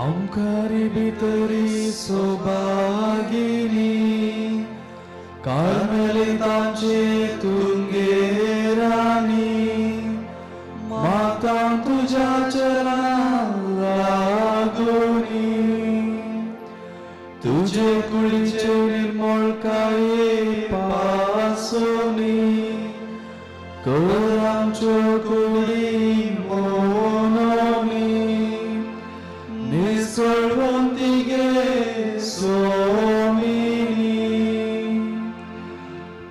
आमकारी भितरी सौभागिनी कार्मेलितांचे तुंगे राणी माता तुझ्या चरणां लागुनी तुझे कुडीचे निर्मळकाये पासोनी कर आमच्यो कुडी मोनोनी निसळवंती गे सोमिनी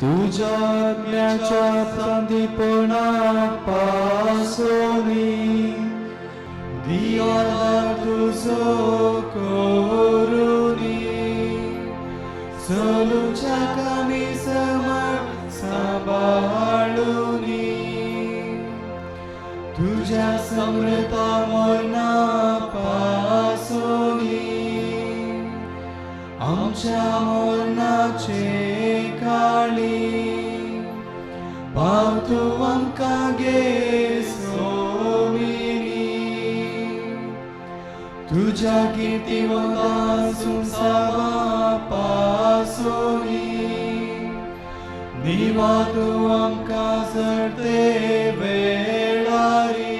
तुझ्या आत्म्याच्या संदीपणा पासोनी दिया तुजो करुनी चलुच्या कामी समर सांबाळुनी तुझ्या समृता मरणा पासोनी आमच्या मरणाचे काळी पाव तूं आमकां गे सोमिनी तुझ्या किर्तिवंता सुमसावा पासोनी निवा तूं आमकां सरते वेळारी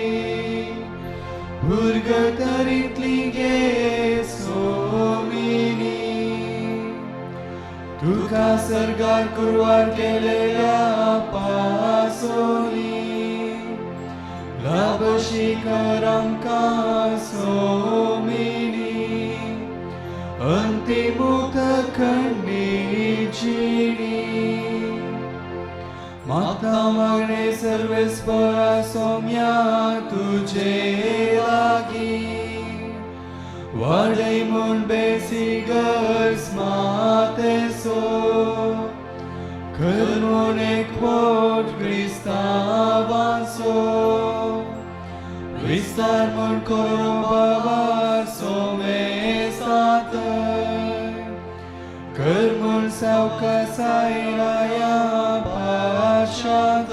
पुर्गतरींतली गे सोमिनी तुका सर्गार कुरवार केलेल्या पासोनी लाभशी कर आमकां सोमिनी अंतिमुख खंडी जिणी मागता मागणे सर्वेस्परा सोम्या तुझे लागी वाडय म्हूण बेसिगर्स मातेसो कर म्हूण एकवट क्रिस्तांवांचो विस्तार म्हूण करो बाबा सोमेसात कर म्हूण सावकासाय राया पाशांत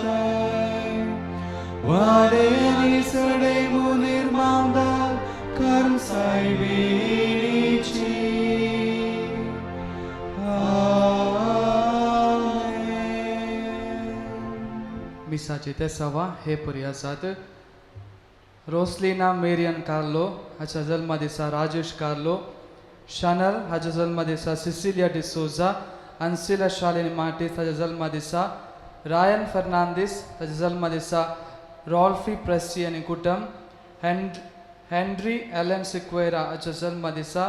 वाडे आनी सडे म्हूण निर्मांदार कर्म सायबिणीची. आमेन. मिसाचे ते सवा हे परी आसात. रोसलिना मेरियन कार्लो हाच्या जल्मा दिसा राजेश कार्लो, शनल हाच्या जल्मा दिसा सिसिलिया डिसोजा, अन्सिला शालिनी मार्टीस हाच्या जल्मा दिसा रायन फर्नांदीस, ताच्या जल्मा दिसा रॉल्फी प्रेसी आनी कुटुंब, हेनरी एलन सिक्वेरा हाच्या जल्मा दिसा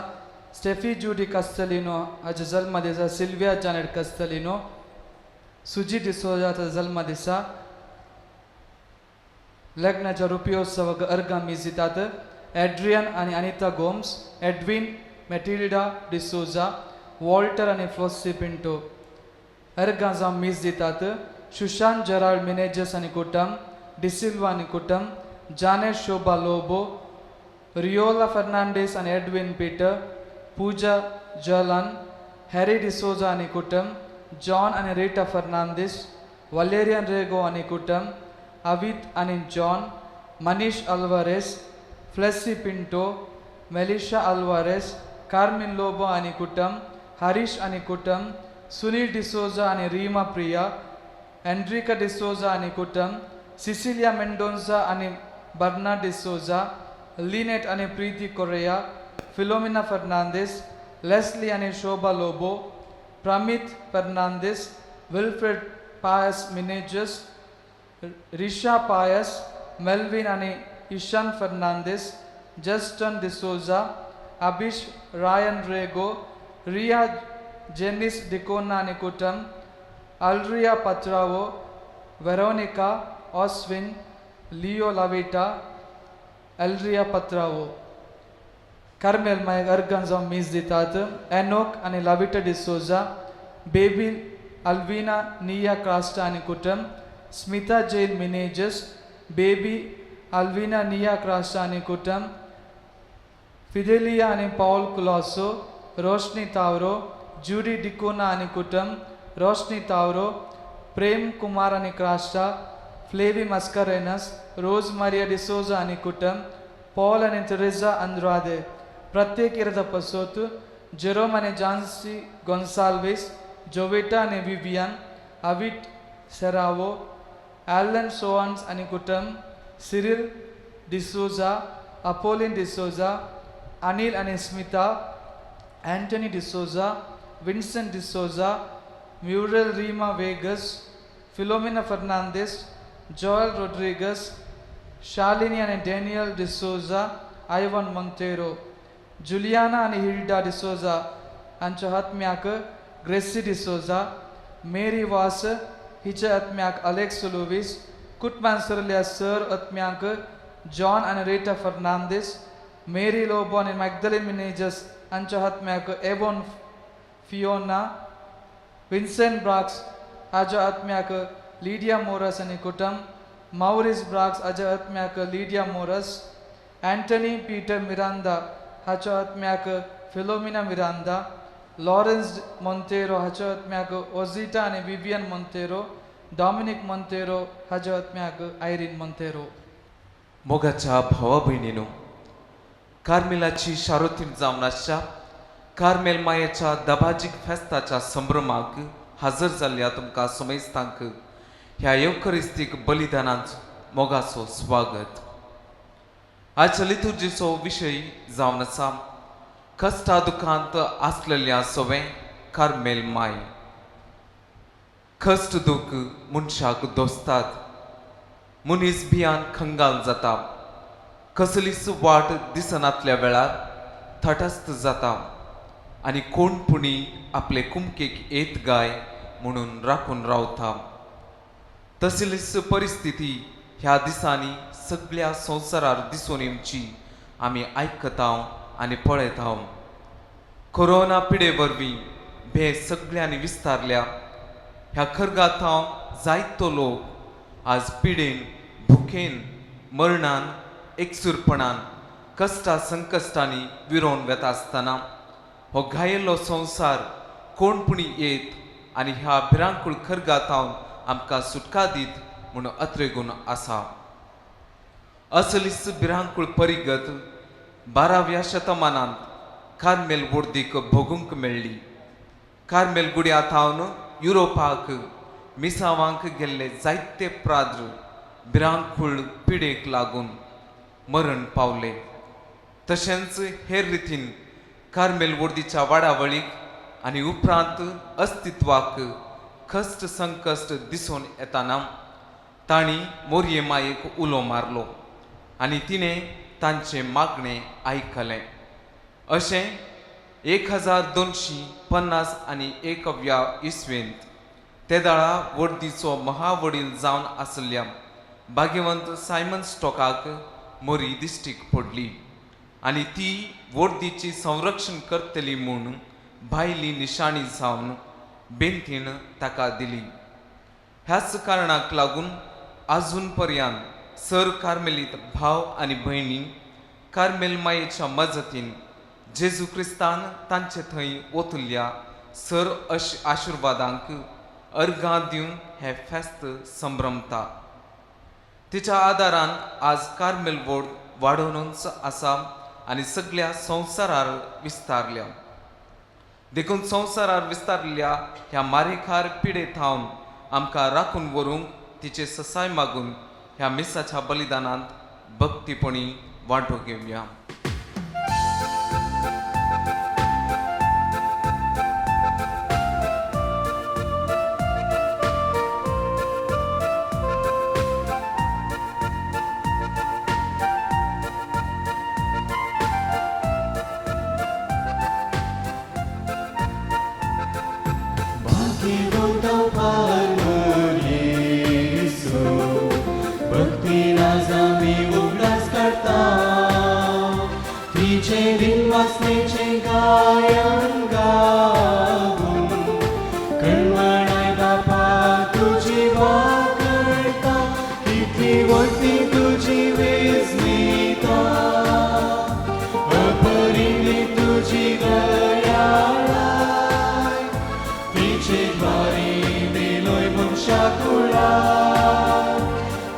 स्टेफी जुडी कस्तलिनो, हाच्या जल्मा दिसा सिल्विया जानेट कस्तलिनो, सुजी डिसोजा ताच्या जल्मा दिसा लग्नाच्या रुपयोत्सवाक अर्गां मीस दितात एड्रियन आनी Anita Gomes, Edwin Matilda D'Souza, Walter आनी फ्लोसी पिंटो. अर्गां जावं मीस दितात सुशांत जराल्ड मिनेजस आनी कुटुंब, डिसिल्वा आनी कुटुंब, जानेट शोभा लोबो, रियोला फर्नांडीस आनी एडविन पीटर, पूजा जलन, हॅरी डिसोजा आनी कुटुंब, जॉन आनी रिटा फर्नांडीस, वलेरियन रेगो आनी कुटुंब, अवित आनी जॉन, मनीष अल्वारेस, फ्लेसी पिंटो, मेलिशा अल्वारेस, कार्मिन लोबो आनी कुटुंब, हरीश आनी कुटुंब, सुनील डिसोजा आनी रीमा प्रिया, एन्ड्रिका डिसोजा आनी कुटुंब, सिसिलिया मेंडोन्सा आनी बर्नार्ड डिसोजा, लिनेट आनी प्रीती कोरेया, फिलोमिना फर्नांदीस, लेस्ली आनी शोभा लोबो, प्रमित फर्नांदीस, विल्फ्रेड पायस मिनेजस, रिशा पायस, मेल्विन आनी ईशान फर्नांदीस, जस्टन डिसोजा, अबिश रायन रेगो, रिया जेनिस डिकोना आनी कुटुंब, अल्रिया पत्रावो, वेरोनिका, ऑस्विन, लियो लाविटा, एल्रिया पत्रावो. कार्मेल मायक अर्गां जावं मीस दितात एनोक आनी लाविटा डिसोजा, बेबी अल्विना निया क्रास्टा आनी कुटुंब, स्मिता जैन मिनेजस, बेबी अल्विना निया क्रास्टा आनी कुटुंब, फिदेलिया आनी पॉल कुलासो, रोशनी तावरो, जुडी डिकोना आनी कुटुंब, रोशनी तावरो, प्रेम कुमार आनी क्रास्टा, फ्लेवी मस्करेनस, रोज मारिया डिसोजा आनी कुटुंब, पॉल आनी तेरेजा अंद्रादे. प्रत्येक इरदा पसोत जेरोम आनी झांसी गोन्साल्वीस जोवेटा आनी विवियन अविट सेरावो ॲलन सोआन्स आनी कुटुंब सिरिल डिसोजा अपोलिन डिसोजा अनिल आनी Smita Antony D'Souza Vincent D'Souza Muriel Rima Vegas Philomena Fernandes Joel Rodrigues Shalini आनी डॅनियल डिसोजा आयवन मोंतेरो जुलियाना आनी हिल्डा डिसोजा हांच्या आत्म्याक ग्रेसी डिसोजा मेरी वास हिच्या आत्म्याक अलेक्स लुवीस कुटुंबान सरल्या सर आत्म्यांक जॉन आनी रेटा फर्नांदीस मेरी लोबो आनी मॅगदलिन मिनेजस हांच्या आत्म्याक एवोन फियोना विन्सेंट ब्राक्स हाज्या आत्म्याक लिडिया मोरस आनी कुटुंब मावरीस ब्राक्स हाज्या आत्म्याक लिडिया मोरस अँटनी पीटर मिरांदा हाच्या आत्म्याक फिलोमिना मिरांदा लॉरेन्स मोंतेरो हाच्या आत्म्याक ओझिटा आनी विवियन मोंतेरो डॉमिनिक मोंतेरो हाच्या आत्म्याक आयरीन मोंतेरो. मोगाच्या भावा भयणीनो, कार्मेलाची शारोतीन जावन आसच्या कार्मेल मायेच्या दबाजीक फेस्ताच्या संभ्रमाक हाजर जाल्ल्या तुमकां समेस्तांक ह्या येवकरिस्तीक बलिदानांत मोगाचो स्वागत. आजच्या लितुर्जीचो विशय जावन आसा कश्टा दुखांत आसलेल्या सवें कार्मेल माय. कश्ट दुख मनशाक दोसतात, मनीस भियान खंगाल जाता, कसलीच वाट दिसनातल्या वेळार तटस्थ जाता आनी कोण पुणी आपले कुमकेक येत गाय म्हणून राखून रावता. तसलीच परिस्थिती ह्या दिसांनी सगळ्या संवसारार दिसून येवची आमी आयकता आनी पळयता. कोरोना पिडे वरवीं भे सगळ्यांनी विस्तारल्या. ह्या खरगातांव जायतो लोक आज पिडेन, भुकेन, मरणान, एकसूरपणान, कश्टा संकश्टांनी विरोवन वेता आसतना हो घायेल्लो संवसार कोण पुणी येत आनी ह्या भिरांकूळ खरगातावन आमकां सुटका दीत म्हूण अत्रेगून आसा. असलीच भिरांकूळ परिगत 12व्या शतमानांत कार्मेल वोर्दीक भोगूंक मेळ्ळी. कार्मेल गुड्या थावन युरोपाक मिसावांक गेल्ले जायते प्राद्र भिरांकूळ पिडेक लागून मरण पावले. तशेंच हेर रितीन कार्मेल वोर्दीच्या वाडावळीक आनी उपरांत अस्तित्वाक कश्ट संकश्ट दिसून येताना तांणी मोरये मायेक उलो मारलो आनी तिणें तांचें मागणें आयकलें. अशें 1250 आनी 1व्या इसवेंत तेदाळा वर्दीचो महावडील जावन आसल्या भाग्यवंत सायमन स्टॉकाक मोरी दिश्टीक पडली आनी ती वर्दीची संरक्षण करतली म्हूण भायली निशाणी जावन बेंतीन ताका दिली. ह्याच कारणाक लागून आजून पर्यंत सर कार्मेलीत भाव आनी भयणी कार्मेल मायेच्या मजतीन जेजू क्रिस्तान तांचे थंय ओतुल्ल्या सर आशिर्वादांक अर्गां दिवन हें फेस्त संभ्रमता. तिच्या आदारान आज कार्मेल वोर्ड वाडोवनूच आसा आनी सगळ्या संवसारार विस्तारल्या. देखून संवसारार विस्तारल्या ह्या मारेकार पिडे थावन आमकां राखून व्हरूंक तिचे ससाय मागून ह्या मिसाच्या बलिदानांत भक्तीपणी वांटो घेवया.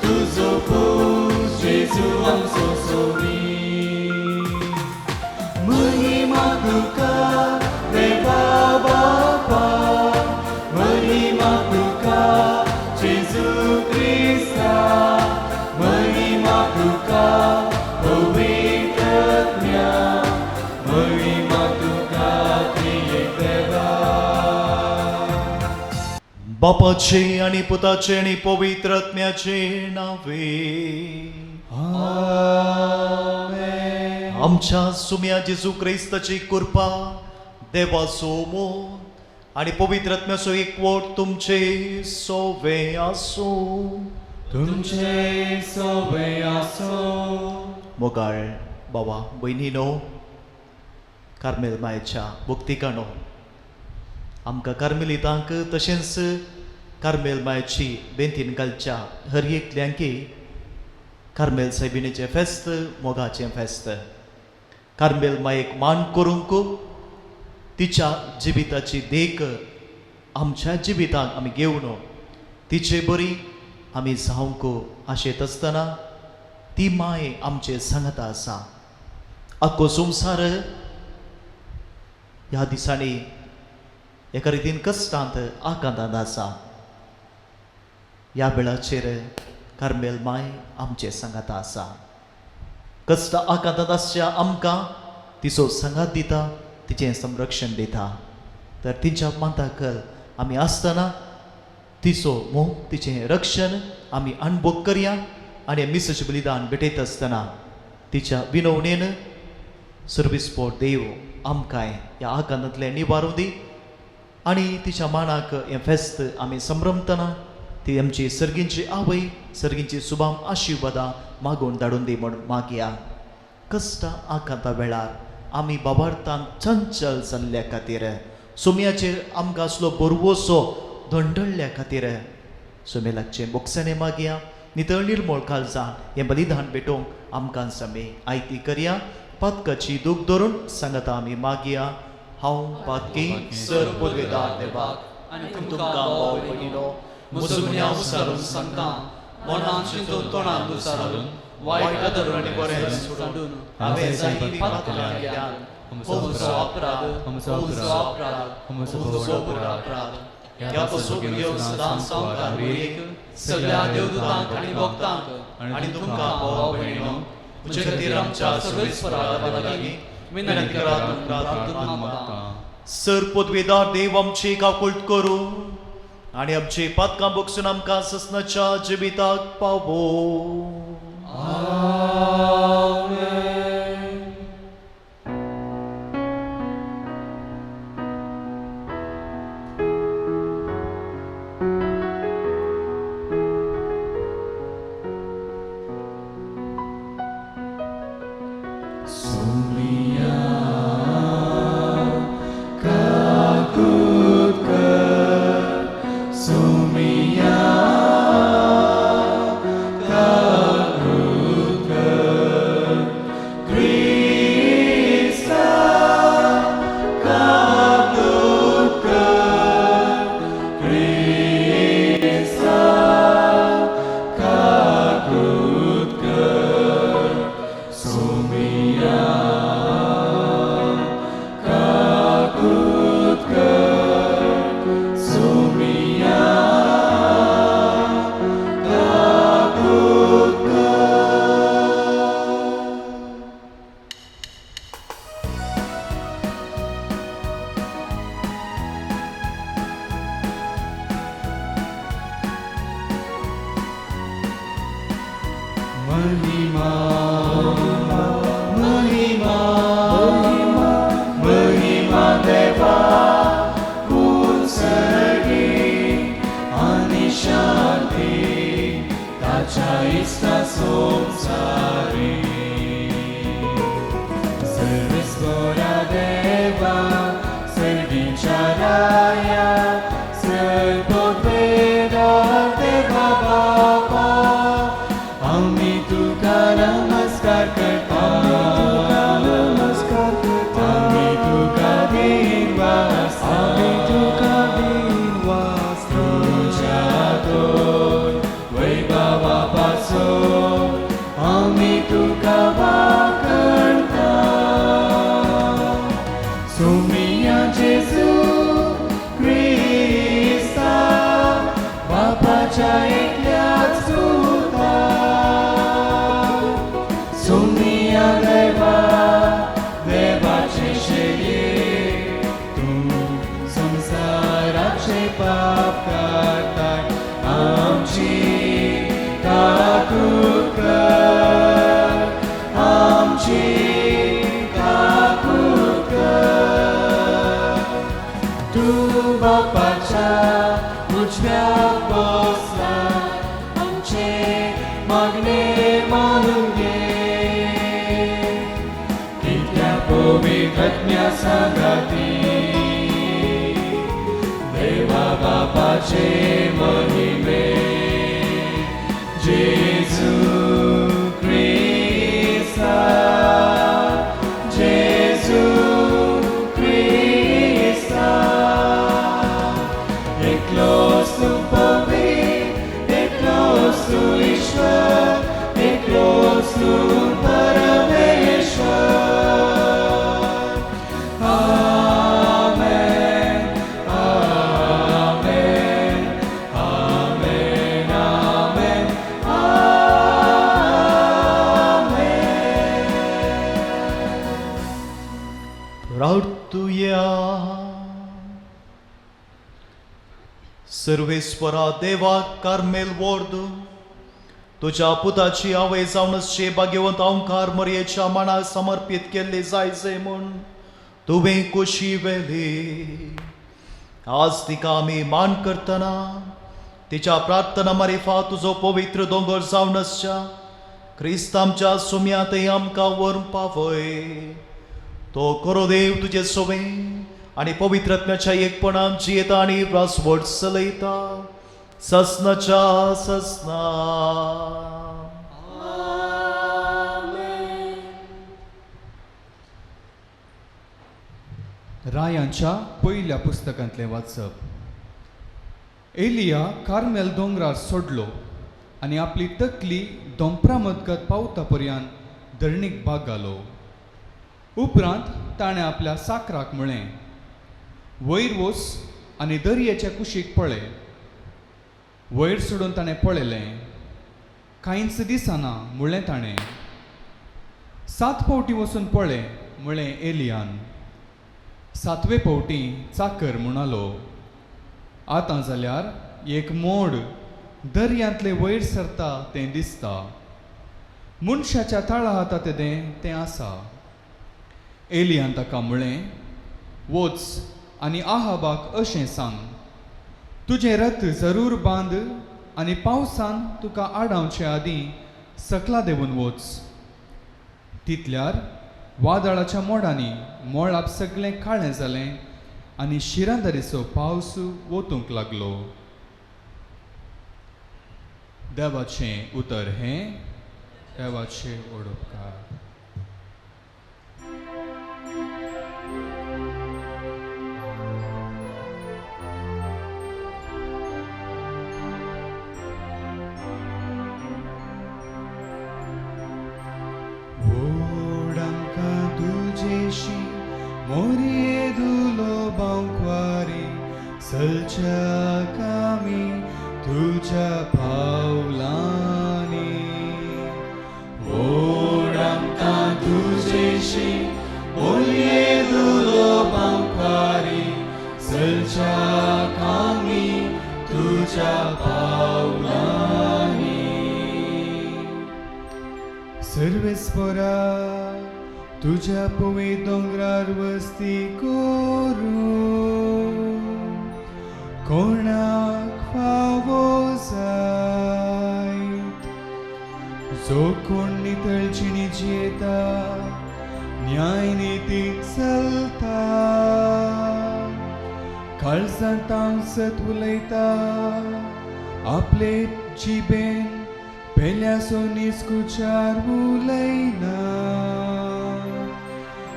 तुझो पूज जेजू आमचो सोबी. महिमा तुका देवा बापा, महिमा तुका जेजू क्रिस्ता, महिमा तुका पवित्र आत्म्या, महिमा तुका त्रिएक देवा. बापाचे आणि पुताचे आणि पवित्र आत्म्याचे नावे. आमेन. आमच्या सुम्या जेजू क्रिस्ताची कृपा, देवाचो मोग आणि पवित्र आत्म्याचो एकवट तुमचे सोवे आसूं. तुमचे सोबे आसो. मोगाळ बाबा भयणीनो, कार्मेल मायेच्या भक्तिकांनो, आमकां कार्मेलितांक तशेंच कार्मेल मायेची बेंतीन घालच्या हर एकल्यांकी कार्मेल सायबिणीचें फेस्त मोगाचें फेस्त. कार्मेल मायेक मान करूंक तिच्या जिविताची देख आमच्या जिवितांत आमी घेवन तिचे बरी आमी जावंक आशेत आसतना ती माय आमचे सांगता आसा. आख्खो संवसार ह्या दिसांनी एका रितीन कश्टांत आकांतांत आसा. ह्या वेळाचेर कार्मेल माय आमचे सांगाता आसा. कश्ट आकांतांत आसच्या आमकां तिचो सांगात दिता, तिचें संरक्षण दिता. तर तिच्या मांताकल आमी आसतना तिचो मोग, तिचें रक्षण आमी अणभोग करया आनी मिसाचें बलिदान भेटयत आसतना तिच्या विनवणेन सर्विसपोट देव आमकांय ह्या आकांतांतलें निवारूं दी आनी तिच्या मानाक हें फेस्त आमी संभ्रमतना ती आमची सर्गींची आवय सर्गींची सुबाम आशिर्वादां मागून धाडून दी म्हूण मागया. कश्टां आकांता वेळार आमी बाबार्थान चंचल जाल्ल्या खातीर, सोम्याचेर आमकां आसलो बरवसो धंडळ्ळ्या खातीर सोमे लागचें बोगसणें मागया. नितळ निर्मळ काळजान हें बलिदान भेटोवंक आमकां समे आयती करया. पातकाची दूख धरून सांगता आमी मागया. हांव पातकी सर पुर्वेदार देवाक आनी तुमकां तुमकां भाव भाव भयणीनो म्हजो गुन्यांव विचारून सांगता, मनान चिंतून तोंडान दुसारून वायट कदरून आनी बरें सोडून हांवें जायतीं पातकां केल्यात. म्हजो अपराध, म्हजो अपराध, म्हजो व्हड अपराध. ह्या पसून घेवन सदां संवसार एक सगळ्या देवदूतांक आनी भक्तांक आनी तुमकां भाव भयणीनो म्हजे खातीर आमच्या सर्वेस्परा देवा लागीं विनंती करात म्हूण प्रार्थना मागता. सर पदवेदार देव आमची काकुळट करूं आनी आमची पातकां भोगसून आमकां ससनाच्या जिविताक पावो. आमेन. सोमिया काकूत कर, सोमिया काकूत कर, क्रिस्ता काकूत कर, क्रिस्ता काकूत कर, सोमिया काकूत कर, सोमिया काकूत कर. महिमा महिमा महिमा देवा उंचगी आनी शांती ताच्या इश्टा संवसारी. सर्वेस्परा देवा सर्गीच्या राया, सर्वोत्पेदार देवा बापा, आमी तुका नमस्कार करता, आमी तुका दिनवास, आमी तुका दिनवास. तुज्या तोर वैभवा पासून आमी तुका वाखणता. मागणें मानून घे कित्या पवित्र सांगाती देवा बापाचे महिमे जेजू क्रिस्ता जेजू क्रिस्ता एकलोच तूं पवित्र एकलोच तूं ईश्वर एकलोच तूं परमेश्वर. आमेन आमेन आमेन आमेन आमेन. प्रार्थुया. सर्वेस्वरा देवा कार्मेल वोर्द तुज्या पुताची आवय जावन शे भाग्यवंत ओंकार मरयेच्या मानाक समर्पीत केल्ली जायचे म्हूण तुवें कुशी व्हेली. आज तिका आमी मान करतना तिच्या प्रार्थना मारिफा तुजो पवित्र दोंगर जावन आसच्या क्रिस्त आमच्या सुम्यांतय आमकां व्हरून पावय. तो करो देव तुजे सोवे आनी पवित्र आत्म्याच्या एकपणान जियेता आनी रासवट चलयता ससनाच्या ससना. रायांच्या पयल्या पुस्तकांतलें वाचप. एलिया कार्मेल दोंगरार सोडलो आनी आपली तकली दोंपरा मदगत पावता पर्यंत धरणीक भाग घालो. उपरांत ताणें आपल्या साकराक म्हळें, वयर वच आनी दर्याच्या कुशीक पळय. वयर सोडून ताणें पळयलें, कांयच दिसना म्हणलें ताणें. 7 फावटी वचून पळय म्हळें एलियान. 7वे फावटी चाकर म्हणालो, आतां जाल्यार एक मोड दर्यांतले वयर सरता तें दिसता. मनशाच्या तळा हाता तेदें तें आसा. एलियान ताका म्हळें, वच आनी आहाबाक अशें सांग, तुजें रथ जरूर बांद आनी पावसान तुका आडावचे आदीं सकला देंवून वच. तितल्यार वादळाच्या मोडांनी मळाप सगळें काळें जालें आनी शिरांदारीचो पावस वतूंक लागलो. देवाचें उतर हें देवाचें ओडपकार. मोरये दुलो बांकवारी सलच्या कामी तुझ्या पावलांनी. ओड आमकां तुजेशी मोरये दुलो बांकवारी सलच्या कामी तुझ्या पावलांनी. सर्वेस्परा तुज्या पवी दोंगरार वस्ती करूं कोणाक फावो जायत. जो कोण नितळ जिणी जियेता न्याय नितीन चलता काळजांत हांव सत उलयता आपले जिबेन पेल्या सोनीस कुचार उलयना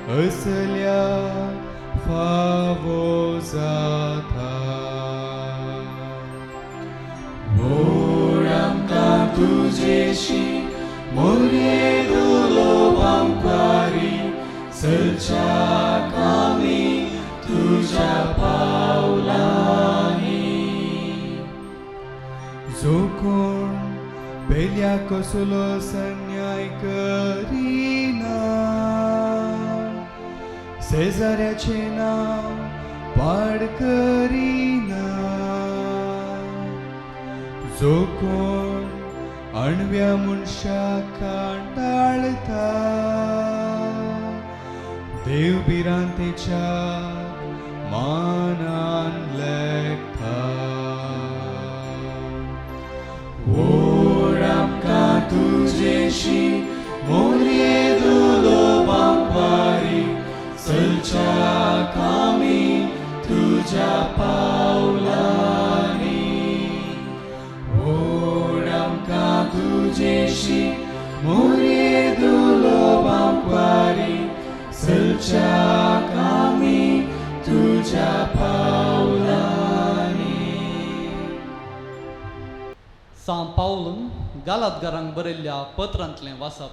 असल्या फावो जाता. ओड आमकां तुजेशी मोरये दुलो बांकवारी सलच्या कामी तुझ्या पावलांनी. जो कोण पेल्या कसलो सन्याय करिना शेजाऱ्याचें नांव पाड करिना. जो कोण अणव्या मनशाक कांटाळता देव भिरांतेच्या मानान लेखता. ओड आमकां मोरये दुलोबांकवारी चलच्याक आमी तुज्या पावलांनी. सां पावलून गालादगारांक बरयल्ल्या पत्रांतलें वाचप.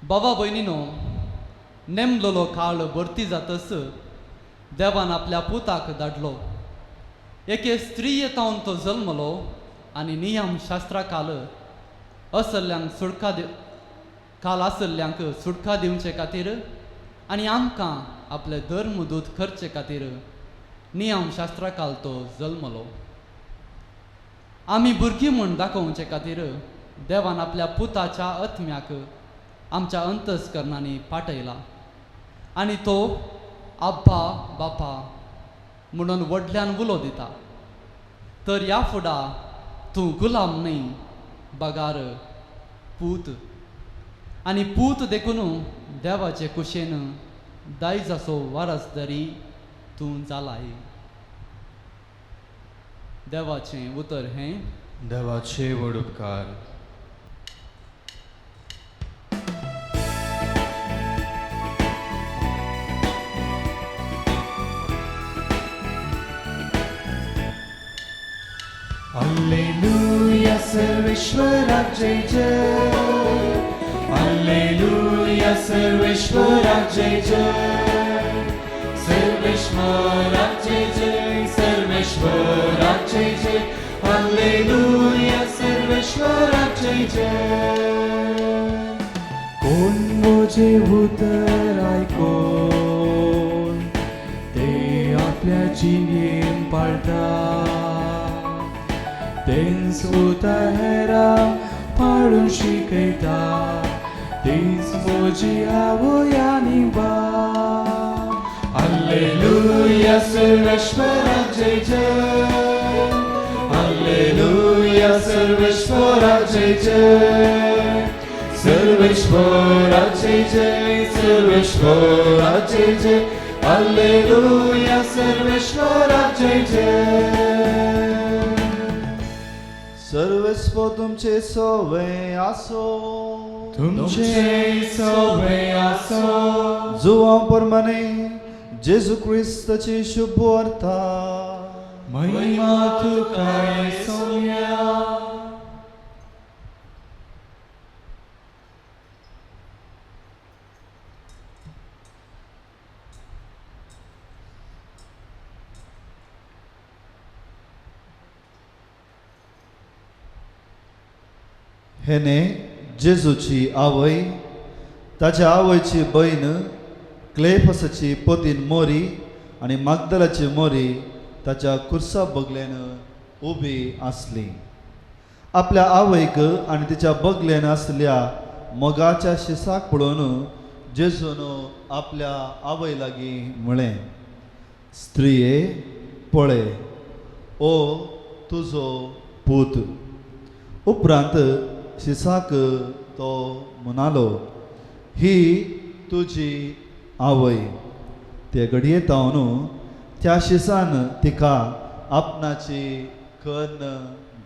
बाबा भयणीनो, नेमलोलो काळ भरती जातच देवान आपल्या पुताक धाडलो. एके स्त्रीये तावन तो जल्मलो आनी नियम शास्त्रा काल असल्ल्यांक सुटका काल आसल्ल्यांक सुटका दिवचे खातीर आनी आमकां आपले धर्मदूत करचे खातीर नियम शास्त्रा काल तो जल्मलो. आमी भुरगीं म्हूण दाखोवचे खातीर देवान आपल्या पुताच्या आत्म्याक आमच्या अंतस्करणांनी पाठयला आनी तो आब्बा बापा म्हणून व्हडल्यान उलो दिता. तर ह्या फुडा तूं गुलाम न्हय बगार पूत, आनी पूत देखून देवाचे कुशेन दायजाचो वारसदारी तूं जालाय. देवाचें उतर हें. देवाचे व्हड उपकार. Alleluia, सर्वेश्वराक जय जय. Alleluia, सर्वेश्वराक जय जय. सर्वेश्वराक जय जय, सर्वेश्वराक जय जय. Alleluia, सर्वेश्वराक जय जय. कोण म्हजें उतर आयकून ते आपल्या जिणेन पाळटा, तेंच उतर हेरांक पाळून शिकयता, तीच म्हजी आवय आनी बाप. Alleluia, सर्वेश्वराक जय जय. Alleluia, सर्वेश्वराक जय जय. सर्वेश्वराक जय जय, सर्वेश्वराक जय जय. Alleluia, सर्वेश्वराक जय जय. सर्वेस्पो तुमचे सोवे आसो. तुमचे सोवे आसो. जुवां परमाने जेजू क्रिस्ताची शुभ वार्ता. महिमा तुका सोम्या. हेने जेजूची आवय, ताच्या आवयची भयण, क्लेफसाची पतीन मोरी आनी मागदलाची मोरी ताच्या कुर्सा बगलेन उबी आसली. आपल्या आवयक आनी तिच्या बगलेन आसल्या मोगाच्या शिसाक पळोवन जेजून आपल्या आवय लागीं म्हळें, स्त्रिये पळय, ओ तुजो पूत. उपरांत शिसाक तो म्हणालो, ही तुजी आवय. ते घडये तावन त्या शिसान तिका आपणाची कन्न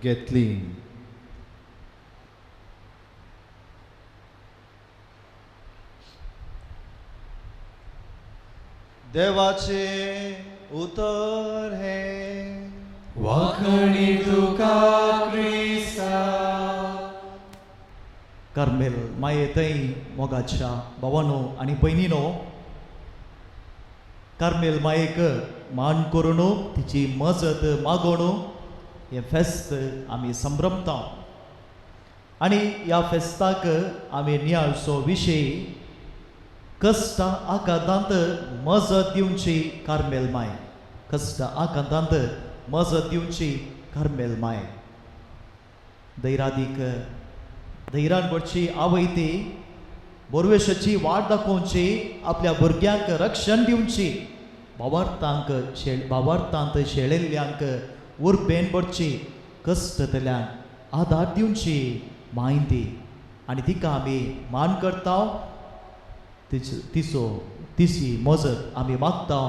घेतली. देवाचें उतर हें. वाखणी तुका क्रिस्ता. कार्मेल माये थंय मोगाच्या भावानो आनी भयणीनो, कार्मेल मायेक मान करून तिची मजत मागोवन हें फेस्त आमी संभ्रमता. आनी ह्या फेस्ताक आमी नियाळचो विशय कश्टां आकांतांत मजत दिवची कार्मेल माय. कश्टां आकांतांत मजत दिवची कार्मेल माय. दैरादीक धैरान भरची आवय ती बोरवेशाची वाट दाखोवची, आपल्या भुरग्यांक रक्षण दिवची, भावार्थांक भावार्थांत शेळिल्ल्यांक उर्बेन भरची, कश्टतल्यांक आदार दिवची माय ती. आनी तिका आमी मान करता, तिचो तिची मजत आमी मागता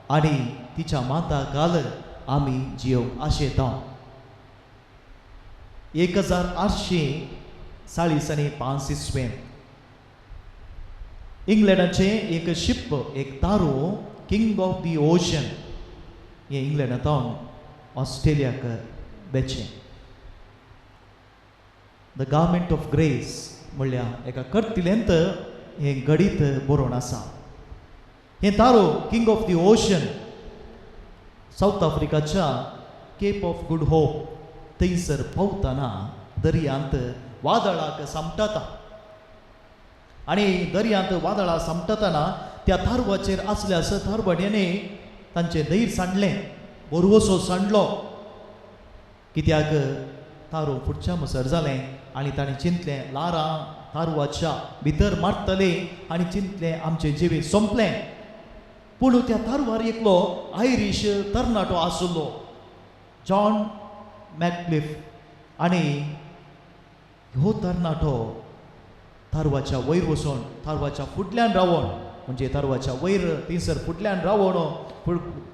आनी तिच्या माता घाल आमी जियोवंक आशेता. 1800 चाळीस आनी पांच इसवेंत इंग्लंडाचें एक शिप, एक तारू, किंग ऑफ the ocean हें इंग्लंडांत ऑस्ट्रेलियाक वेचें. The garment of grace म्हणल्यार एका कर्तिलेंत हें घडीत बरोवन आसा. हें तारो king of the ocean South आफ्रिकाच्या केप ऑफ गुड होप थंयसर पावतना दर्यांत वादळाक सामटता आनी दर्यांत वादळाक सामटतना त्या तारवाचेर आसल्या आस तारवाड्यांनी तांचें धैर्य सांडलें, बोरवसो सांडलो. कित्याक तारू फुटच्या मुसर जालें आनी ताणें चिंतलें लारां तारवाच्या भितर मारतले आनी चिंतलें आमचें जिवीत सोंपलें. पूण त्या तारवार एकलो आयरीश तरणाटो आशिल्लो, जॉन मॅकक्लिफ, आनी ह्यो तरणाटो तारवाच्या वयर वचून तारवाच्या फुडल्यान रावोन, म्हणजे तारवाच्या वयर थंयसर फुडल्यान रावोन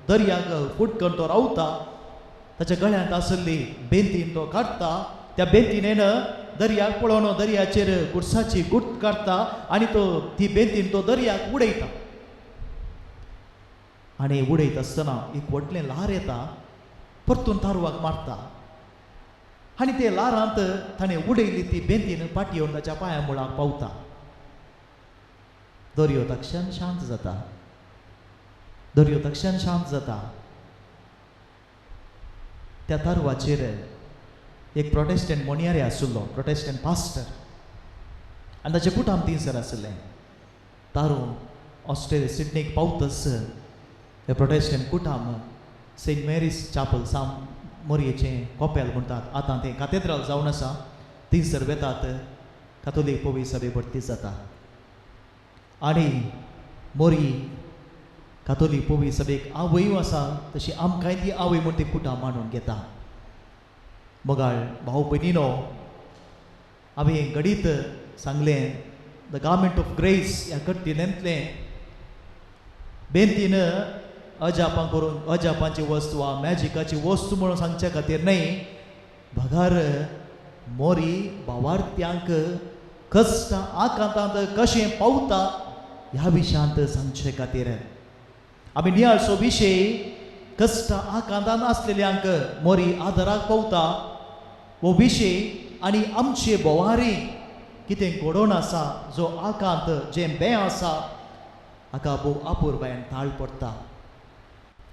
दर्याक फुटकन तो रावता. ताच्या गळ्यांत आशिल्ली बेंतीन तो काडटा, त्या बेंतीनेन दर्याक पळोवन दर्याचेर गुडसाची गुट काडटा आनी तो ती बेंतीन तो दर्याक उडयता. आनी उडयत आसतना एक व्हडलें ल्हार येता, परतून तारवाक मारता आनी ते ल्हारांत ताणें उडयली ती बेंतीन फाटी येवन ताच्या पांया मुळाक पावता. दर्यो तक्षण शांत जाता, दर्यो तक्षण शांत जाता. त्या तारवाचेर एक प्रोटेस्टंट मोनियारी आशिल्लो, प्रोटेस्टंट पास्टर, आनी ताचें कुटाम थंयसर आशिल्लें. तारू ऑस्ट्रेलिया सिडनीक पावतच हे प्रोटेस्टंट कुटाम सेंट मेरीज चापल, साम मोरयेचें कोपेल म्हणटात, आतां तें कातेद्राल जावन आसा, थंयसर वेतात. कातोलीक पवी सभे भरती जाता आनी मोरी कातोलीक पवी सभेक आवयूय आसा तशी आमकांय ती आवय म्हूण ती कुटाम मांडून घेता. मोगाळ भाव भयणीनो, हांवें घडीत सांगलें the garment of grace ह्या कट्टिलेंतलें बेंतीन अजापां करून अजापांची वस्तू वा मॅजिकाची वस्तू म्हणून सांगचे खातीर न्हय, बगर मोरी भावार्थ्यांक कश्ट आकांतांत कशें पावता ह्या विशयांत सांगचे खातीर. आमी नियाळचो विशय कश्ट आकांतांत आसलेल्यांक मोरी आदाराक पावता हो विशय आनी आमचे भोवारी कितें घडोवन आसा, जो आकांत जें बें आसा हाका भोव अपुरबायेन ताळ पडटा.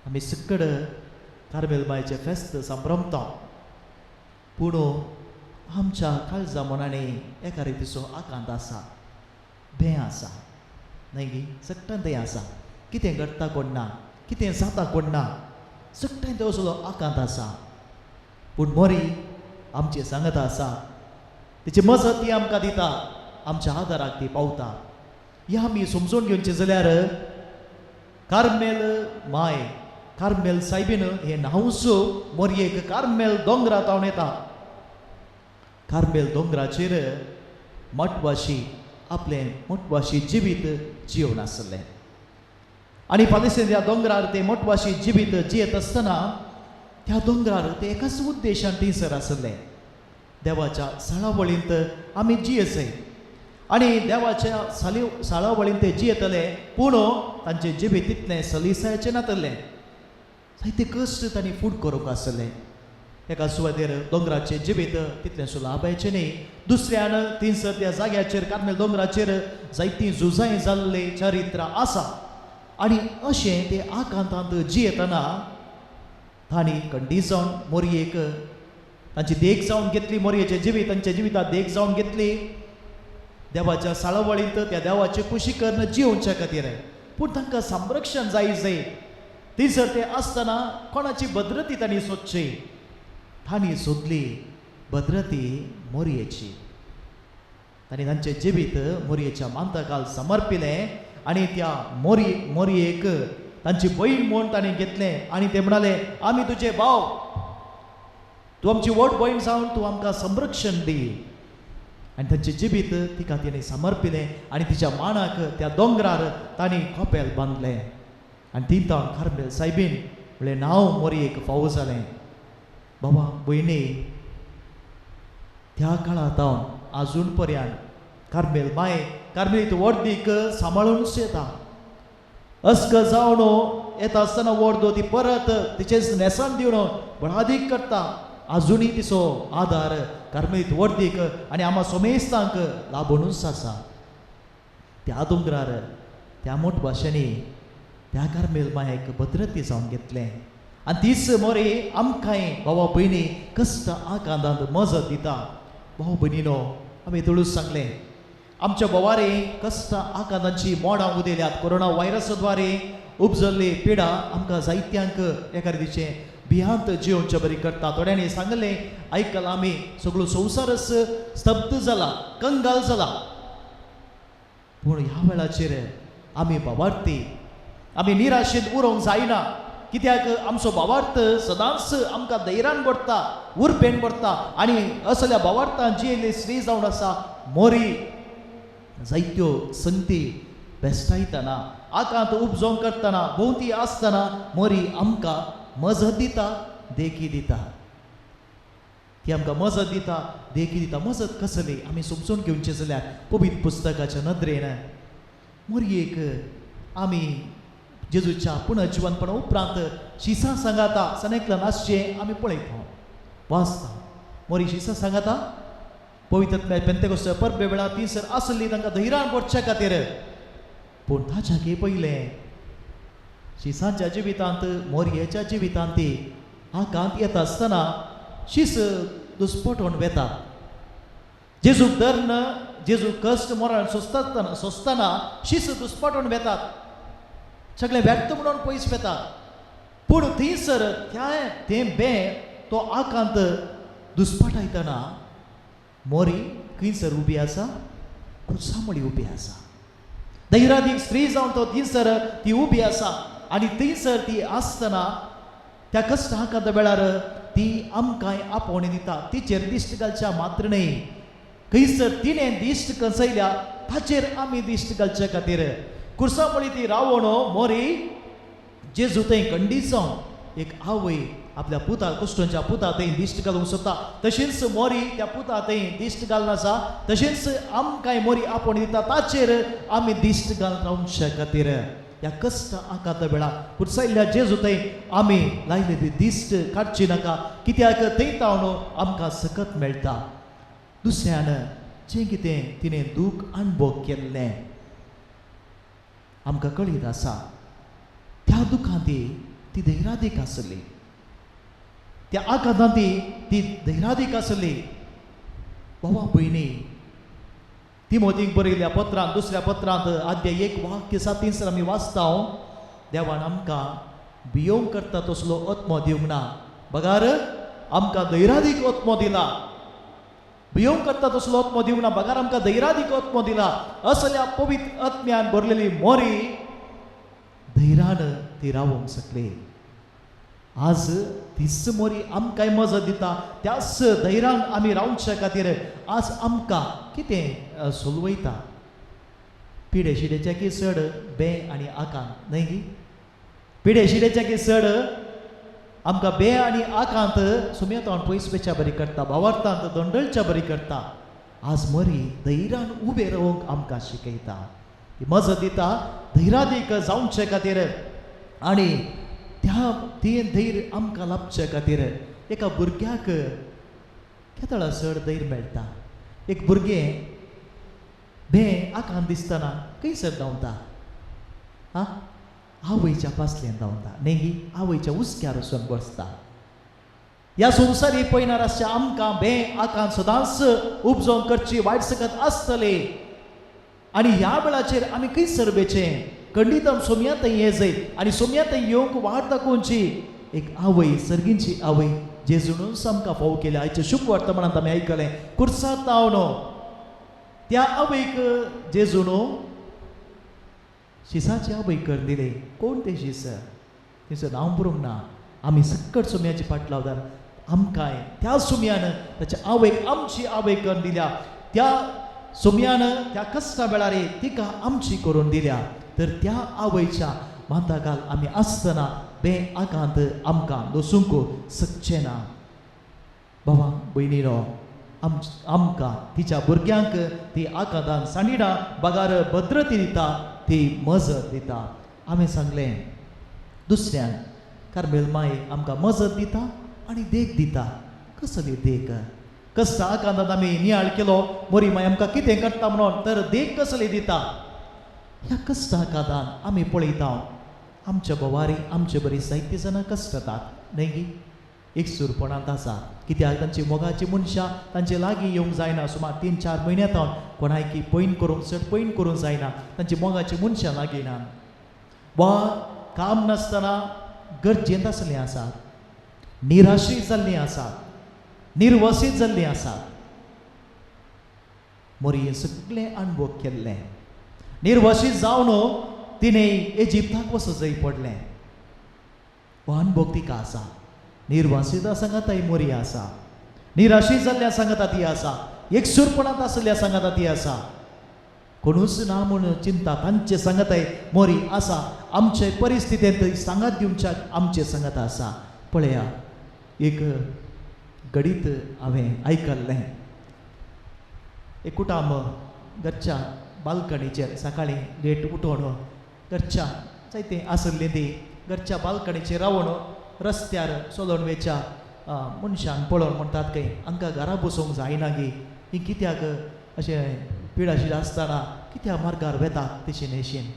आमी सकड कार्मेल मायचें फेस्त संभ्रमता, पूण आमच्या काळजा मनांनी एका रितीचो आकांत आसा, बें आसा न्हय गी, सगळ्यान थंय आसा. कितें घडटा कोण ना, कितें जाता कोण ना, सगळ्यान थंय असलो आकांत आसा. पूण मोरी आमचें सांगत आसा, तिची मजत ती आमकां दिता, आमच्या आदाराक ती पावता. ह्या आमी समजून घेवचें जाल्यार कार्मेल माय, कार्मेल सायबीन हें नांवूच मोरयेक कार्मेल दोंगरा तावन येता. कार्मेल दोंगराचेर मठवाशी आपलें मठवाशी जिवीत जिवन आसलें आनी फालेस्तीन त्या दोंगरार ते मठवाशी जिवीत जियेत आसतना त्या दोंगरार ते एकाच उद्देशान थंयसर आसले, देवाच्या साळावळींत आमी जियेचय आनी देवाच्या साळावळींत ते जियेतले, पूण तांचें जिवीत तितलें सलिसायचें नातलें. जायते कश्ट तांणी फूड करूंक आसले. एका सुवातेर दोंगराचें जिवीत तितलें सुलाभायचें न्ही, दुसऱ्यान थंयसर त्या जाग्याचेर कार्मेल दोंगराचेर जायतीं झुजांय जाल्लीं चरित्रां आसा आनी अशें ते आकांतांत जियेतना तांणी कंडी जावन मोरयेक तांची देख जावन घेतली, मोरयेचें जिवीत तांच्या जिवितांत देख जावन घेतली, देवाच्या साळावळींत त्या देवाचे कुशी करून जियोवच्या खातीर. पूण तांकां संरक्षण जाय जाय, थंयसर ते आसतना कोणाची भद्रती तांणी सोदची, तांणी सोदली भद्रती मोरयेची. तांणी तांचें जिवीत मोरयेच्या मांतकाल समर्पिलें आनी त्या मोरयेक तांची भयण म्हूण तांणी घेतलें आनी ते म्हणाले, आमी तुजे भाव, तूं आमची व्हड भयण जावन तूं आमकां संरक्षण दी. आनी तांचें जिवीत तिका तिणें समर्पिलें आनी तिच्या माणाक त्या दोंगरार तांणी कोपेल बांदलें आनी ती तावन कार्मेल सायबीन म्हणलें नांव मोरयेक फावो जालें. बाबा भयणी, त्या काळा तावन आजून पर्यान कार्मेल माय कार्मेलीत वर्दीक सांबाळूनच येता. अस्क जावन येता आसतना वर्दो ती परत तिचेच न्हेसण दिवन बळादीक करता. आजुनूय तिचो आदार कार्मेलीत वर्दीक आनी आमा सोमेस्तांक लाबूनच आसा. त्या दोंगरार त्या मोठ भाशेंनी त्या कार्मेल मायेक भद्रती जावन घेतलें आनी तीच मोरी आमकांय भावा भयणी कश्ट आकांतांत मजत दिता. भाव भयणीनो, आमी तुळूच सांगलें आमच्या बोवारे कश्ट आकांतांची मोडां उदयल्यात. कोरोना व्हायरसाद्वारे उपजल्ली पिडा आमकां जायत्यांक एका रितीचें भियांत जियोवचे बरी करता. थोड्यांनी सांगलें आयकलां आमी सगळो संवसारच स्तब्ध जाला, कंगाल जाला. पूण ह्या वेळाचेर आमी भावार्थी, आमी निराशेंत उरोवंक जायना. कित्याक आमचो भावार्थ सदांच आमकां धैर्यान भरता, उर्बेन भरता. आनी असल्या भावार्थान जियेल्ली स्त्री जावन आसा मोरी. जायत्यो संगती बेस्टायतना, आकांत उपजोवंक करतना, भोंवती आसतना मोरी आमकां मजत दिता, देखी दिता. ती आमकां मजत दिता, देखी दिता. मजत कसली आमी समजून घेवचें जाल्यार पवित्र पुस्तकाच्या नदरेन मोरयेक आमी जेजूच्या पुनर्जिवनपणा उपरांत शिसां सांगाता सनेकल्यान आसचें आमी पळयता, वाचता. मोरी शिसां सांगाता पवित्र पेंतेकोस्त परबे वेळार थंयसर आसली तांकां धैर्यान भरचे खातीर. पूण ताच्याकी पयलें शिसांच्या जिवितांत, मोरयेच्या जिवितांत ती आकांत येता आसतना शीस दुस्पटोवन वेता. जेजूक धरून जेजू कश्ट मोरान सोंसतना सोंसतना शीस दुस्पटोवन वेतात, सगळें व्यर्थ म्हणून पयस वेता. पूण थंयसर त्या तें बें तो आकांत दुस्पाटायतना मोरी खंयसर उबी आसा, कुसामळी उबी आसा. धैर्यादीक स्त्री जावन तो थंयसर ती उबी आसा. आनी थंयसर ती आसतना त्या कश्ट आकांता वेळार ती आमकांय आपोवणी दिता. तिचेर दिश्ट घालच्या मात्र न्हय, खंयसर तिणें दिश्ट कसयल्या ताचेर आमी दिश्ट घालचे खातीर कुर्सामळी ती रावण मोरी जेजू थंय खंडीत जावन एक आवय आपल्या पुता कुश्टोंच्या पुता थंय दिश्ट घालूंक सोदता. तशेंच मोरी त्या पुता थंय दिश्ट घालून आसा. तशेंच आमकांय मोरी आपोवणी दिता, ताचेर आमी दिश्ट घालून रावचे खातीर ह्या कश्ट आकांता वेळार कुर्सायल्ल्या जेजू थंय आमी लायले ती दिश्ट काडची नाका. कित्याक थंय तावन आमकां सकत मेळटा. दुसऱ्यान जें कितें तिणें दूख अणभव केल्लें आमकां कळीत आसा. त्या दुखांत ती धैर्यादीक आसली, त्या आकांतांत ती धैर्यादीक आसली. भावा भयणी, तिमोतीक बरयल्ल्या पत्रांत दुसऱ्या पत्रांत आद्य 1 वाक्य 7 आमी वाचता, देवान आमकां भियोवंक करता तसलो आत्मो दिवंक ना, बगार आमकां धैर्यादीक आत्मो दिला. भियोवंक करता तसलो आत्मो दिवंक ना, बगार आमकां धैर्यादीक आत्मो दिला. असल्या पवित्र आत्म्यान भरलेली मोरी धैर्यान ती रावोंक शकली. आज तीच मोरी आमकांय मजत दिता. त्याच धैर्यान आमी रावचे खातीर आज आमकां कितें सोलवयता. पिडे शिडेच्या की चड बे आनी आकांत न्हय गी? पिडे शिडेच्या की चड आमकां बे आनी आकांत सुमेतान पयस पेच्या बरी करता, भावार्थांत दोंडळच्या बरी करता. आज मोरी धैर्यान उबे रावंक आमकां शिकयता, ती मजत दिता धैर्यादीक जावचे खातीर. आनी त्या तें धैर्य आमकां लाबचे खातीर एका भुरग्याक केदळा चड धैर्य मेळटा. एक भुरगें भें आकांत दिसतना खंयसर धांवता? आं, आवयच्या पासल्यान धांवता न्ही गी? आवयच्या हुस्क्यार वचून बसता. ह्या संवसारी पयणार आसच्या आमकां भें आकांत सदांच उपजोवंक करची वायट सकत आसतली. आनी ह्या वेळाचेर आमी खंयसर वेचें? खंडीत सोमया थंय ये जाय आनी सोमया थंय येवंक वाट दाखोवची एक आवय, सर्गींची आवय जेजूनच आमकां फाव केल्या. आयच्या शुभ वर्तमानांत आमी आयकलें कुर्सा तावनो त्या आवयक जेजून शिसाची आवय करून दिले. कोण तें शीस? तिचो नांव बरोवंक ना. आमी सक्कट सुम्याची फाट लावतात. आमकांय त्या सुम्यान ताच्या आवयक आमची आवय करून दिल्या. त्या सुम्यान त्या कश्टा वेळार तिका आमची करून दिल्या. तर त्या आवयच्या माताकाल आमी आसतना बे आकांत आमकां दसूंक शकचें ना. बाबा भयणीनो, आमकां तिच्या भुरग्यांक ती आकांतान सांडिना बगार भद्रती दिता, ती मजत दिता. हांवें सांगलें दुसऱ्यान कार्मेल माय आमकां मजत दिता आनी देख दिता. कसली देख? कश्ट आकांतान आमी नियाळ केलो मोरी माय आमकां कितें करता म्हणून, तर देख कसली दिता? ह्या कश्ट आकांतान आमी पळयता आमच्या बोवारी आमचे बरी जायतीं जाणां कश्टतात न्हय गी, एकसूरपणांत आसा. कित्याक तांची मोगाची मनशां तांचे लागीं येवंक जायना. सुमार 3-4 म्हयन्या तावन कोणायकी पयन करूंक चड पयन करूंक जायना, तांची मोगाची मनशां लागीं ना वा काम नासतना गरजेंत आसलीं आसात, निराशीत जाल्लीं आसात, निर्वसीत जाल्लीं आसात. मोरये सगळें अणभव केल्लें. निर्वशीत जावन तिणें इजिप्ताक वचूंक पडलें. हो अणभव तिका आसा. निर्वासिता सांगाता ही मोरी आसा, निराशीत जाल्ल्या सांगाता ती आसा, एकसूरपणांत आसल्या सांगाता ती आसा. कोणूच ना म्हूण चिंता तांचे सांगाताय मोरी आसा. आमचे परिस्थितींत सांगात दिवच्याक आमचे सांगाता आसा. पळया एक घडीत हांवें आयकल्लें, एक कुटाम घरच्या बाल्कनीचेर सकाळीं लेट उठोवन घरच्या जायतें आसलें ती घरच्या बाल्कनीचेर रावन रस्त्यार चलोवन वेच्या मनशांक पळोवन म्हणटात खंय हांकां घरा बसूंक जायना गी, ही कित्याक अशें पिडाशीड आसतना कित्याक मार्गार वेतात तशें न्हयशेन.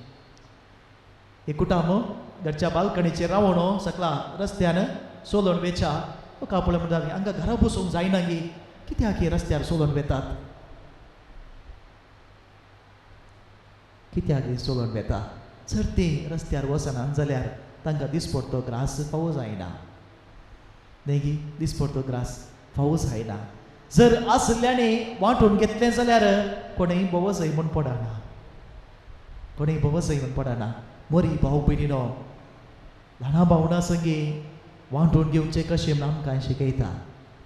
एक कुटाम घरच्या बाल्कनीचेर रावन सकला रस्त्यान चलोवन वेच्या लोकां पळोवन म्हणटात हांकां घरा बसूंक जायना गी, कित्याक ही रस्त्यार चलोवन वेतात, कित्याक ही चलोवन वेता. जर ती रस्त्यार वचना जाल्यार तांकां दिसपडतो ग्रास फावो जायना न्हय गी, दिसपडतो ग्रास फावो जायना. जर आसल्यांनी वांटून घेतलें जाल्यार कोणूय भोवसय म्हूण पडना, कोणूय भोवसय म्हूण पडना. मोरी भाव भयणीनो ल्हाना भावना संगी वांटून घेवचें कशें म्हूण आमकां शिकयता,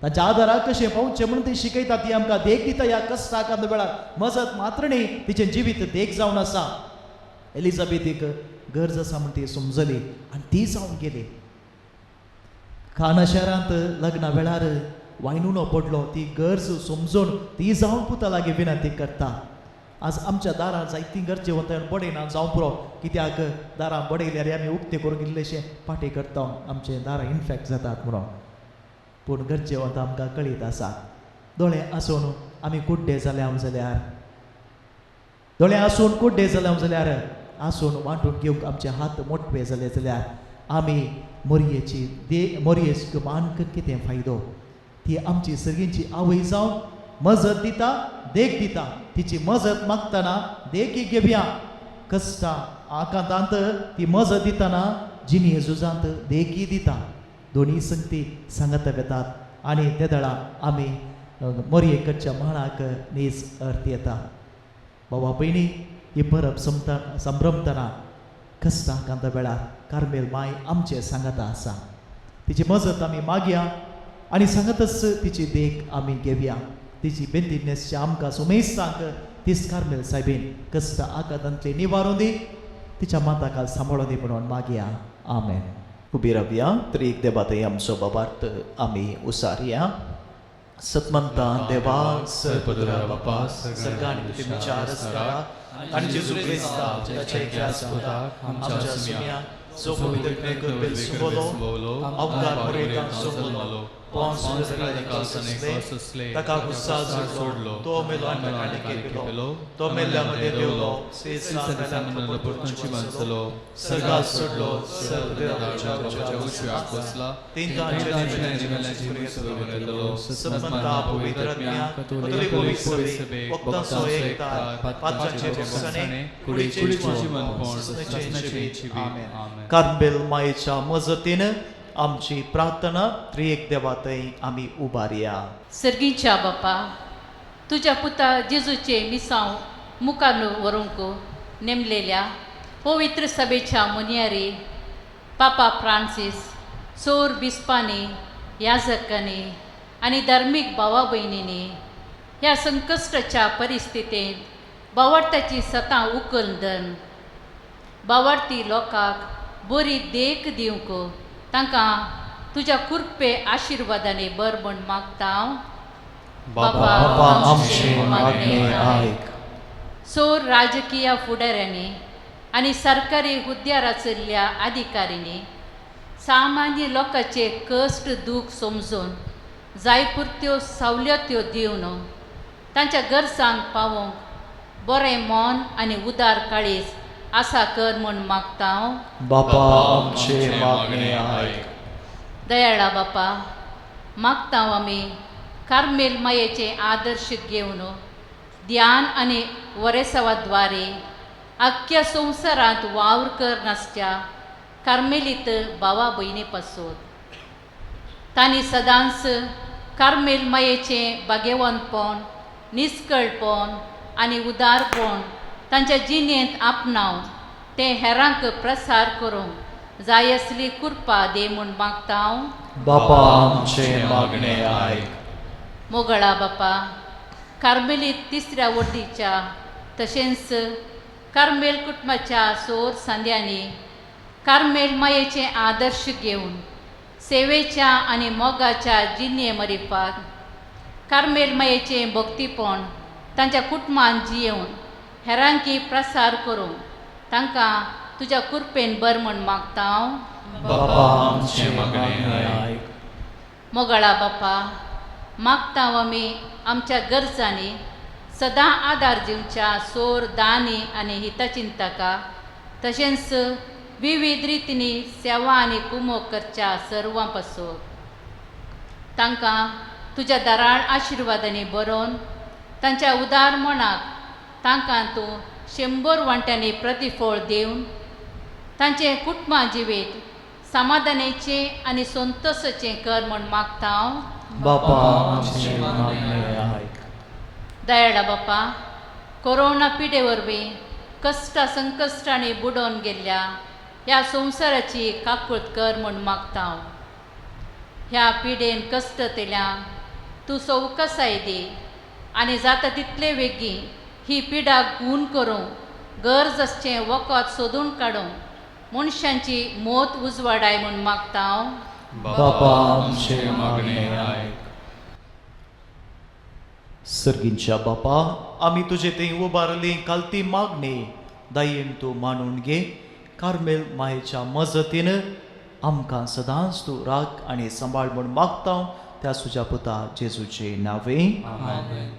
तांच्या आदाराक कशें पावचें म्हणून ती शिकयता. ती आमकां देख दिता. ह्या कश्टाक वेळार मजत मात्र न्ही, तिचें जिवीत देख जावन आसा. एलिझाबेथीक गरज आसा म्हण ती समजली आनी ती जावन गेली. काना शहरांत लग्ना वेळार वायनुनो पडलो, ती गरज समजून ती जावन पुता लागीं विनंती करता. आज आमच्या दारां जायतीं गरजेवंत बडयना जावं पुरो, कित्याक दारां बडयल्यार आमी उक्तें करूंक इल्लेशें पाटी करता, आमचे दारां इनफेक्ट जातात म्हणून. पूण गरजेवंत आमकां कळीत आसा. दोळे आसून आमी कुड्डे जाले जाल्यार, दोळे आसून कुड्डे जाले जाल्यार, आसून वांटून घेवंक आमचे हात मोटवे जाले जाल्यार आमी मोरयेची दे मोरयेक मान कितें फायदो? ती आमची सर्गींची आवय जावन मजत दिता, देख दिता. तिची मजत मागतना देखी घेवया. कश्टां आकांतांत ती मजत दितना जिणये झुजांत देखी दिता. दोनी संगती सांगत वेतात आनी ते दळा आमी मोरयेकडच्या माणाक नीज अर्थ येता. बाबा भयणी ही परब संभ्रमतना कश्टां कांता वेळार कार्मेल माय आमचे सांगाता आसा. तिची मजत आमी मागया आनी सांगतच तिची देख आमी घेवया. तिची बेंदिनेसच्या आमकां सुमेस्तांक तीच कार्मेल सायबीन कश्ट आकांतांतली निवारून दी, तिच्या माताकाल सांबाळून दी म्हणून मागया. आमेन. उबी रावया. त्रिएक देवा थंय आमचो बाबार्थ आमी उसारया. सतमंता देवा सर्वपदरा बापा सर्गान विचार आनी जेजू क्रिस्ता ताच्या एकल्या पुताक आमच्या सुम्या जो पवित्र गर्भेत सुंबलो, अवकार मरेतां सुंबलो, पोंस सोसले, ताका गुस्सा सोडलो, तो मेलो आनी ताका केलो, तो मेल्ल्या मदें देवलो, सर्गात सोडलो, कार्मेल मायेच्या मजतीन आमची प्रार्थना त्रिएक देवा थंय आमी उबारया. सर्गीच्या बापा, तुज्या पुता जेजूचे मिसांव मुखार व्हरूंक नेमलेल्या पवित्र सभेच्या मुनियारी पापा फ्रांसीस, चोर बिस्पांनी, याजकांनी आनी धार्मीक भावा भयणींनी ह्या संकश्टाच्या परिस्थितींत बावडताची सतां उखल धन बावडती लोकांक बरी देख दिवंक तांकां तुज्या कृपे आशिर्वादांनी बर म्हण मागता हांव. बापा आमचें मागणें आयक. सोर राजकीय फुडाऱ्यांनी आनी सरकारी हुद्द्यार आशिल्ल्या अधिकाऱ्यांनी सामान्य लोकांचे कश्ट दूख समजून जायपुरत्यो सवलत्यो दिवन तांच्या गरजांक पावोवंक बरें मन आनी उदार काळीज आसा कर म्हूण मागता हांव. बापा आमचें मागणें आयक. दयाळा बापा, मागता आमी कार्मेल मायेचे आदर्श घेवन ध्यान आनी वरेसावाद्वारे आख्ख्या संवसारांत वावर कर नासच्या कार्मेलीत भावा भयणी पासत तांणी सदांच कार्मेल मायेचें भाग्यवंतपण, निस्कळपण आनी उदारपण तांच्या जिणेंत आपणावन तें हेरांक प्रसार करूंक जाय आसली कृपा दी म्हूण मागता हांव. बापा आमचें मागणें आयक. मोगळा बापा, कार्मेलीत तिसऱ्या वर्दीच्या तशेंच कार्मेल कुटुंबाच्या सोर सांद्यांनी कार्मेल मायेचे आदर्श घेवन सेवेच्या आनी मोगाच्या जिणे मरिपाक कार्मेल मायेचें भक्तीपण तांच्या कुटुंबान जियेवन हेरांकी प्रसार करूंक तांकां तुज्या कृपेन बर म्हूण मागता हांव. बापा आमचें मागणें आयक. मोगळा बापा, मागता आमी आमच्या गरजांनी सदां आदार दिवच्या सोर दानी आनी हितचिंतका तशेंच विविध रितींनी सेवा आनी कुमोक करच्या सर्वां पासून तांकां तुज्या दराळ आशिर्वादांनी बरोवन तांच्या उदार मनाक तांकां तूं 100 वांट्यांनी प्रतिफळ दिवन तांचें कुटुंबा जिवीत समाधानाचें आनी संतोशाचें कर म्हूण मागता हांव. बापा आमचें मागणें आयक. दयाळा बापा, कोरोना पिडे वरवीं कश्टां संकश्टांनी बुडोवन गेल्ल्या ह्या संवसाराची काकूळट कर म्हूण मागता हांव. ह्या पिडेन कश्ट तेल्या तूं सवकसाय दी आनी जाता तितले वेगीं ही पिडा गूण करूंक गरज आसचें वखद सोदून काडूंक मनशांची मोत उजवाडाय म्हूण मागता हांव. बापा आमचें मागणें आयक. सर्गींच्या बापा, आमी तुजे थंय उबारली कालती मागणी दयेन तूं मानून घे. कार्मेल मायेच्या मजतीन आमकां सदांच तूं राख आनी सांबाळ म्हूण मागता त्या तुज्या पुता जेजूचे नांवे. आमेन.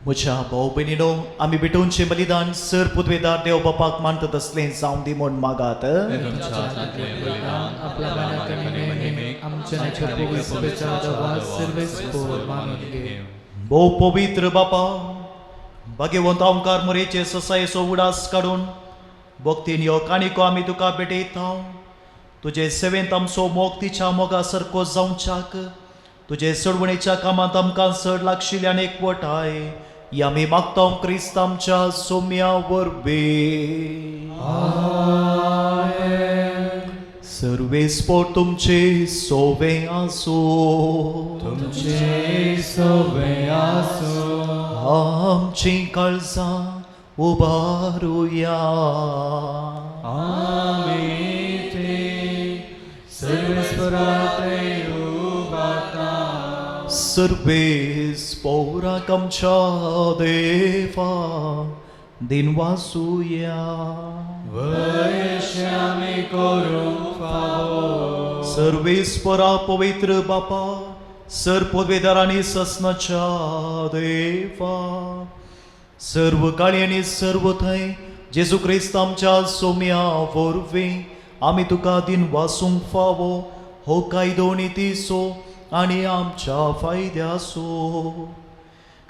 म्हज्या भाव भयणीनो, आमी भेटोवचें बलिदान सर पुदवेदार देव बापाक मानतात असलें जावं दी म्हूण मागात. भोव पवित्र बापा, भाग्यवंत ओंकार मोरेचे ससायेचो उडास काडून भक्तीन यो काणिको आमी तुका भेटयता. तुजे सेवेंत आमचो मोग तिच्या मोगा सारको जावच्याक तुजे सोडवणेच्या कामांत आमकां चड लागशिल्ल्यान एकवटाय या आमी मागता क्रिस्त आमच्या सोम्या वरवीं. सर्वेस्पोर तुमचे सोवे आसूं. तुमचे सवे आसूं. आमची काळजां उबारुया. आमी ते सर्वेस्पराते उबाता. सर्वेस्पोराक आमच्या देवा दिनवासुया. वैश्यामी करूंक फावो. सर्वेस्परा पवित्र बापा, सर पदवेदार आनी ससनाच्या देवा, सर्व काळी आनी सर्व थंय जेजू क्रिस्त आमच्या सोम्या वरवीं आमी तुका दिन वासूंक फावो हो कायदो नितीचो आनी आमच्या फायद्याचो.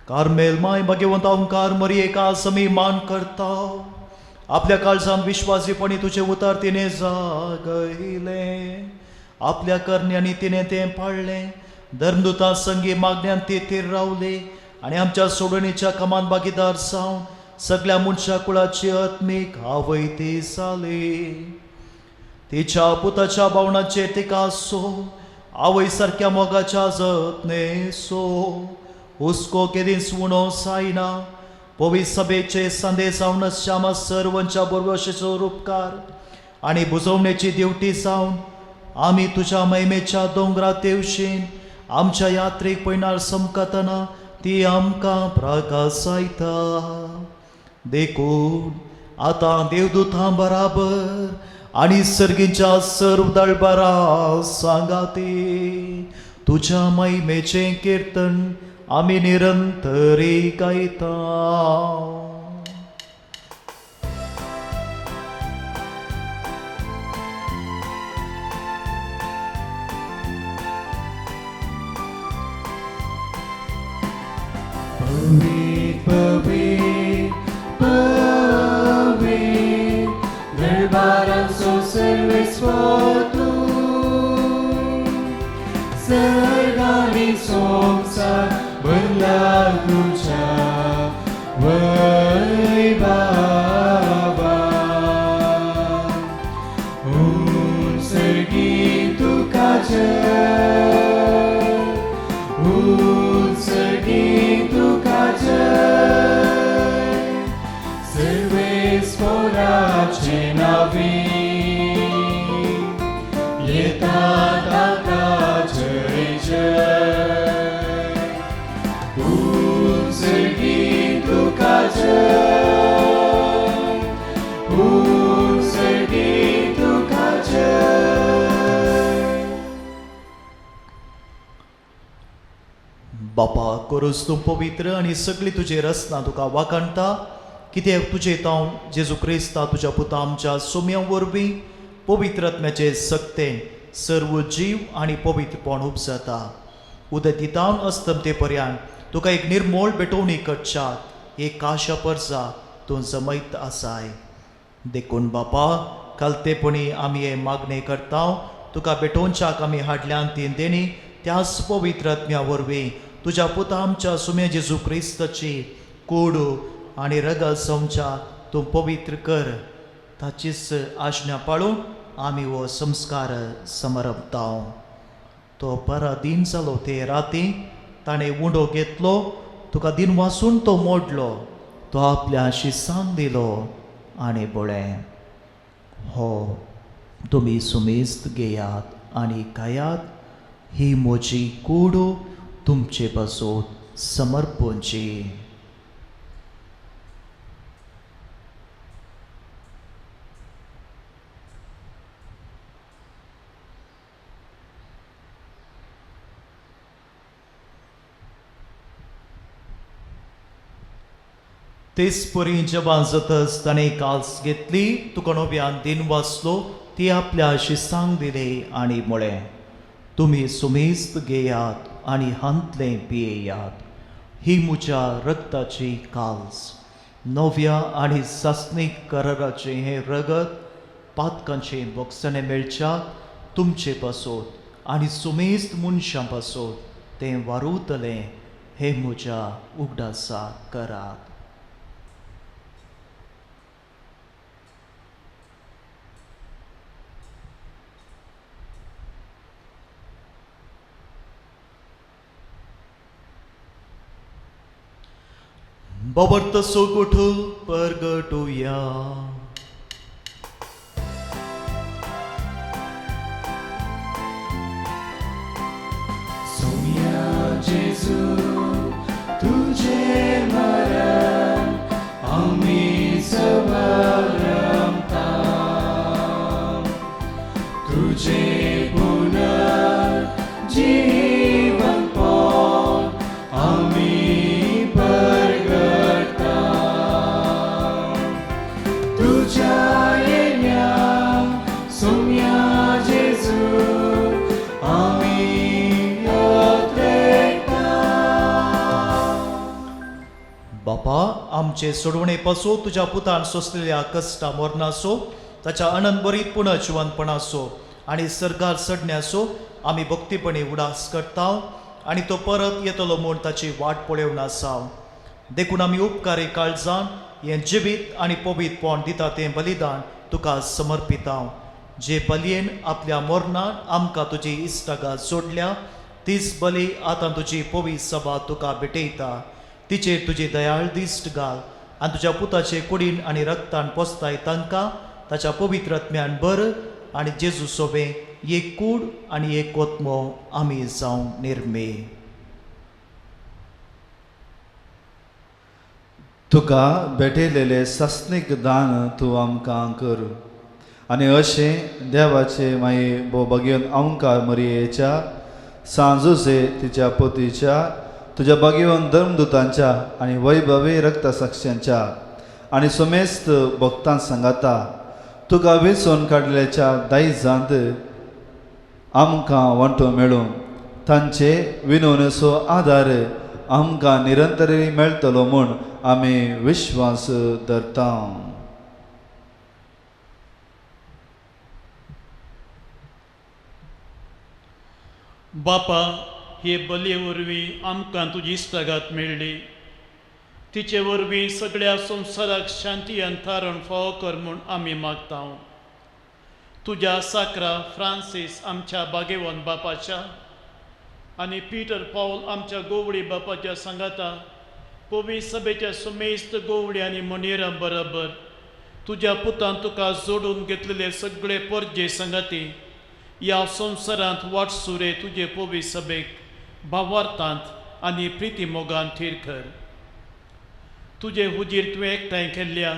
कार्मेल माय भाग्यवंत ओंकार मरियेक आमी मान करता. आपल्या काळजान विश्वासीपणी तुजें उतार तिणें जागयलें, आपल्या करण्यांनी तिणें तें पाळ्ळें, धर्मदुतां संगी मागण्यान ती थीर रावली आनी आमच्या सोडणीच्या कामांत भागीदार जावन सगळ्या मनशा कुळाची आत्मीक आवय ती जाली. तिच्या पुताच्या भावनाचेर तिका सो आवय सारक्या मोगाच्या जतनेसो हुस्को केदींच उणो जायना. पवित्र सभेचे संदेश जावन श्यामा सर्वांच्या बरोबरचो उपकार आनी बुजवणेची देवटी जावन आमी तुज्या महिमेच्या दोंगरा तेवशीन आमच्या यात्रेक पयणार समकतना ती आमकां प्रकासायता. देखून आतां देवदूतां बराबर आनी सर्गीच्या सर्व दळबरा सांगाती तुज्या महिमेचें किर्तन आमी निरंतरी गायता. पवित्र पवित्र पवित्र दरबारांचो सर्वेस्पर तूं, सर्गांनी संवसार भरला तुज्या वैभवान. उत्सर्गी तुका जय, उत्सर्गी तुका जय, सर्वेस्पराचे नांवी येता ताका जय जय. उत्सर्गी तुका जय, उत्सर्गी तुका जय. बापा करूच तूं पवित्र आनी सगळी तुजी रचना तुका वाखाणटा, कित्याक तुजे तावन जेजू क्रिस्ता तुज्या पुता आमच्या सोम्या वरवीं पवित्र आत्म्याचे सक्तेन सर्व जीव आनी पवित्रपण उपजता. उदती तावन अस्तमते पर्यंत तुका एक निर्मोळ भेटवणी करच्याक एक काशा परजा तूं जमयत आसाय. देखून बापा कालतेपणी आमी हे मागणें करता, तुका भेटोवच्याक आमी हाडल्यान ती देणी त्याच पवित्र आत्म्या वरवीं तुज्या पुता आमच्या सुम्या जेजू क्रिस्ताची कूड आनी रगत समच्या तूं पवित्र कर. ताचीच आज्ञा पाळून आमी हो संस्कार समरपता. तो पराधीन जालो ते राती ताणें उंडो घेतलो, तुका दिन वासून तो मोडलो, तो आपल्या शिसांक दिलो आनी बळें, हो तुमी सुमेस्त घेयात आनी खायात, ही म्हजी कूड तुमचे पासून समर्पणची. तेच परी जेवान जातच ताणें काल्स घेतली, तुका नव्यान दिन वाचलो, ती आपल्या शिसांक दिली आनी म्हळें, तुमी सुमेस्त घेयात आनी हांतलें पियेयात, ही म्हज्या रक्ताची काल्स, नव्या आनी सासणीक कराराचें हें रगत पातकांचें बोगसणें मेळच्या तुमचे पासत आनी सुमेस्त मनशां पासत तें वारुतलें. हे म्हज्या उगडासा करात. बाबर्त सोगोठ परगटुया. सोम्या जेजू तुझे मरण आमी समरमता, तुझे पुनर्जीवनपण आमी परगटता. तुझ्या येण्या सोम्या जेजू आमी अत्रेकता. बापा, आमचे सोडवणे पासून तुज्या पुतान सोंसलेल्या कश्टा मरणाचो, ताच्या अनंतभरीत पुनर्जिवंतपणाचो आनी सर्गार चडण्याचो आमी भक्तीपणी उडास करता आनी तो परत येतलो म्हूण ताची वाट पळोवन आसा. देखून आमी उपकारी काळजान हें जिवीत आनी पवित्रपण दिता तें बलिदान तुका समर्पिता. जे बलयेन आपल्या मरणान आमकां तुजी इश्टागात जोडल्या तीच बली आतां तुजी पवित्र सभा तुका भेटयता. तिचेर तुजी दयाळ दिश्ट घाल आनी तुज्या पुताचे कुडीन आनी रक्तान पोसताय तांकां ताच्या पवित्र आत्म्यान बर आनी जेजू सोबें एक कूड आनी एक कोतमो आमी जावं निर्मे. तुका भेटयलेले सासणीक दान तूं आमकां कर आनी अशें देवाचे माये भोव भाग्यवन आमकां मरियेच्या सांजोसे तिच्या पोतीच्या तुज्या भाग्यवन धर्मदुतांच्या आनी वैभवी रक्तसाक्षांच्या आनी समेस्त भक्तां सांगाता तुका वेंचून काडलेच्या दायजांत आमकां वांटो मेळूं. तांचे विनवणेचो आदार आमकां निरंतरय मेळटलो म्हूण आमी विश्वास धरता. बापा, हे बलये वरवीं आमकां तुजी इश्टागात मेळ्ळी. तिचे वरवीं सगळ्या संवसाराक शांती आनी थारण फावो कर म्हूण आमी मागता. तुज्या साकरा फ्रांसीस आमच्या बागेवन बापाच्या आनी पीटर पावल आमच्या गोवळी बापाच्या सांगाता पवी सभेच्या सुमेस्त गोवळी आनी मनेरां बरोबर तुज्या पुतान तुका जोडून घेतलेले सगळे परजे सांगाती ह्या संवसारांत वाटसुरे तुजे पवी सभेक भावार्थांत आनी प्रिती मोगान थीर कर. तुजे हुजीर तुवें एकठांय केल्ल्या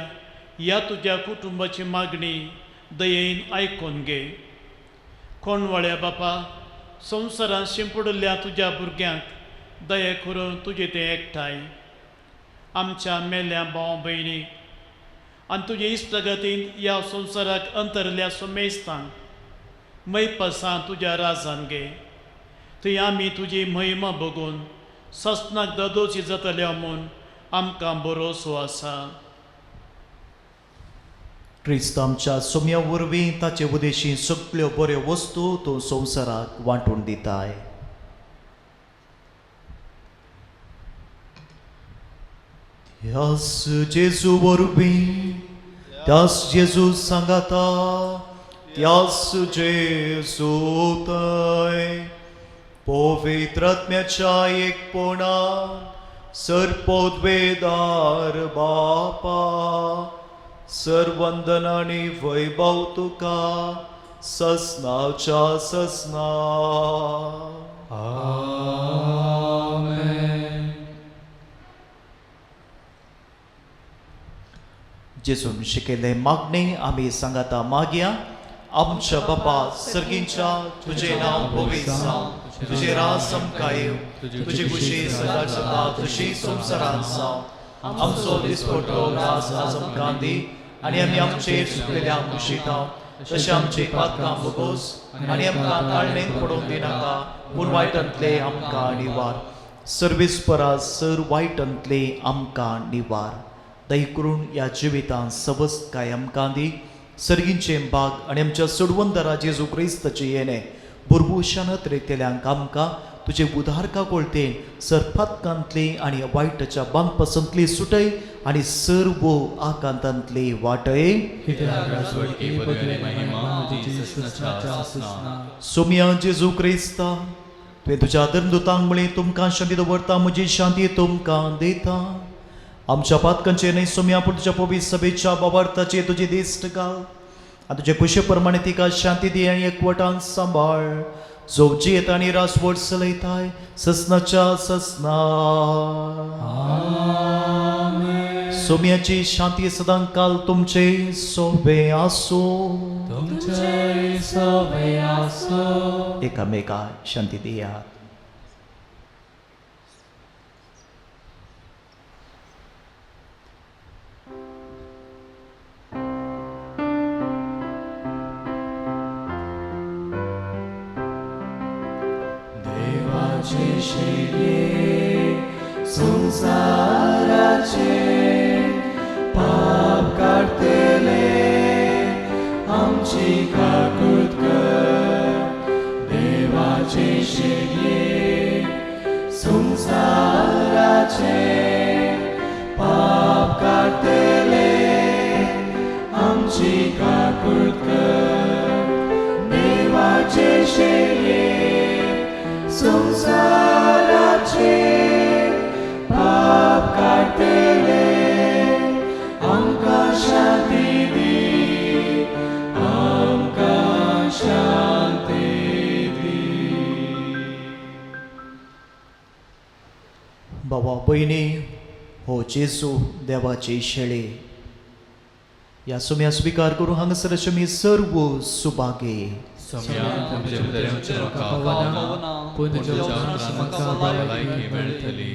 ह्या तुज्या कुटुंबाची मागणी दयेन आयकून घे. कोणवाळ्या बापा, संवसारांत शिंपडिल्ल्या तुज्या भुरग्यांक दया करून तुजे तें एकठांय आमच्या मेल्या भाव भयणीक आनी तुजे इश्टगतीन ह्या संवसाराक अंतरल्या सुमेस्तांक मैपसां तुज्या राजान घे. थंय आमी तुजी महिमा बघून ससनाक ददोशी जातल्या म्हूण आमकां भरोसो आसा. क्रिस्त आमच्या सोम्या वरवीं ताचे उदेशी सगळ्यो बऱ्यो वस्तू तूं संवसाराक वांटून दिताय. ह्यास जेजू वरवीं, त्यास जेजू सांगाता, त्यास जेजू थंय पवित्र आत्म्याच्या एकपणान सर्पोद्वेदार बापा सर्वंदन आनी वैभव तुका ससनाच्या ससना. आमेन. जेजून शिकयल्ले मागणे आमी सांगाता मागया. आमच्या बापा सर्गींच्या, तुजें नांव पवित्र जावं, तुजें राज आमकां येवं, तुजी खुशी सदां जाता तशी संवसारांत जावं. आमचो दिसपट्टो राज आज आमकां दी आनी आमी आमचेर चुकलेल्या मुशिता तशें आमचे पातकां भोगोस आनी आमकां ताळणेंत पडोवंक दिनाका, पूण वायटांतले आमकां निवार. सर्वेस्परा सर वायटांतले आमकां निवार. दया करून ह्या जिवितांत सवस्तकाय आमकां दी. सर्गींचे बाग आनी आमच्या सोडवंदरा जेजू क्रिस्ताचे येणे बुरबुशान अत्रेकतेल्यांक आमकां तुजे उदारका कोळतेन सरपातकांतली आनी वायटाच्या बांदपासांतली सुटय आनी सर्व आकांतांतली वाटय. सोम्या जेजू क्रिस्ता, तुवें तुज्या धर्मदूतांक म्हळें, तुमकां शांती दवरता, म्हजी शांती तुमकां दिता. आमच्या पातकांचेर न्हय सोम्या, पूण तुज्या पवित्र सभेच्या बाबार्थाचेर तुजी दिश्ट घाल आनी तुजे कुशे प्रमाणे तिका शांती दी आनी एकवटान सांबाळ, जो जियेता आनी राजवट चलयताय ससनाच्या ससना. सोम्याची शांती सदां काल तुमचे सोबे आसूं. तुमचे सोबे आसूं. एकामेका शांती दियात. देवाचे शेळये संवसाराचे पाप काडटले, आमची काकूत कर. देवाचे शेळये संवसाराचे पाप काडटले, आमची काकूत कर. देवाचे शेळये संवसाराचे पाप काडटले, आमकां शांती दी, आमकां शांती दी. बाबा भयणी, हो जेजू देवाची शेळी, ह्या सुम्या स्विकार करूं हांगासर अशें मी सर्व सुभागे. सोम्या, तुमचे भितर येवचें म्हाका फावना, पूण तुज्या उपरांत म्हाका भलायकी मेळटली.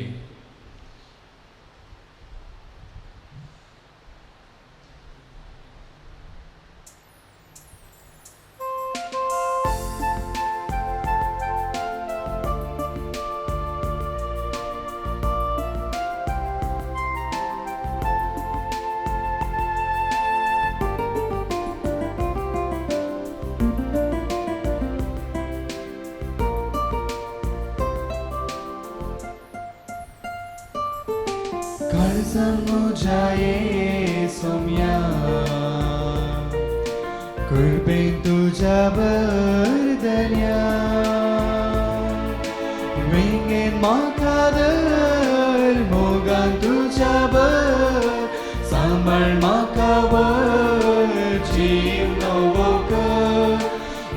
काळजान म्हज्या ये सोम्या, कृपेन तुज्या बरदल्या, वेंगेन म्हाका धर, मोगान तुज्या बर, सांबाळ म्हाका वर, जीव नवो कर.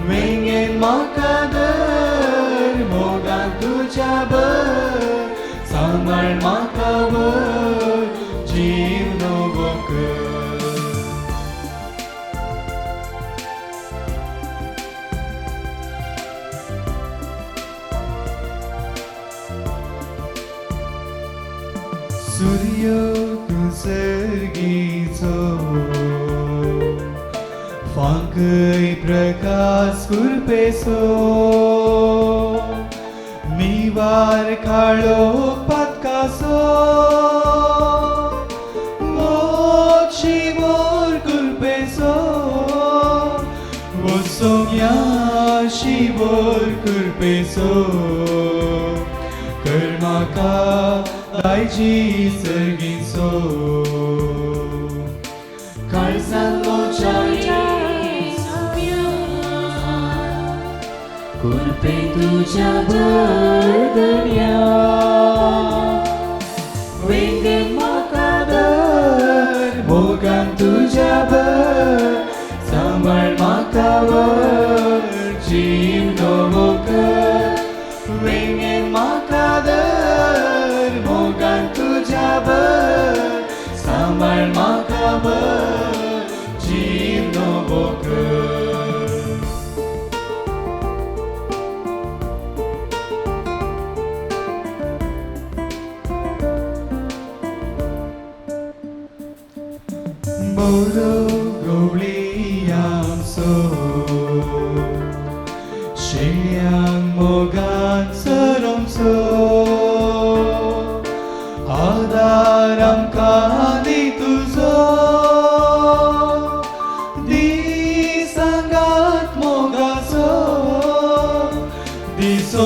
वेंगेन म्हाका धर, मोगान तुज्या बर, सांबाळ म्हाका वर, जीव नवो कर. सूर्य तूं सर्गीचो, फांकय प्रकाश कुरपेसो, निवार काळो पातकासो, मोची मोर कुरपेसो, वो सोम्या शिवोर कुरपेसो, कर म्हाका दायजी सर्गीचो. काळजान म्हज्या कृपे तुज्या बरदल्या, वेंगेन म्हाका धर, मोगान तुज्या बर, सांबाळ म्हाका वर, जीव नवो कर. वेंगेन म्हाका धर, मोगान तुज्या बर, सांबाळ म्हाका वर, जीव नवो कर. बरो गवळियांचो, शेळयांक मोगान सरमचो, आदार आमकां दी तुजो, दी सांगात मोगाचो,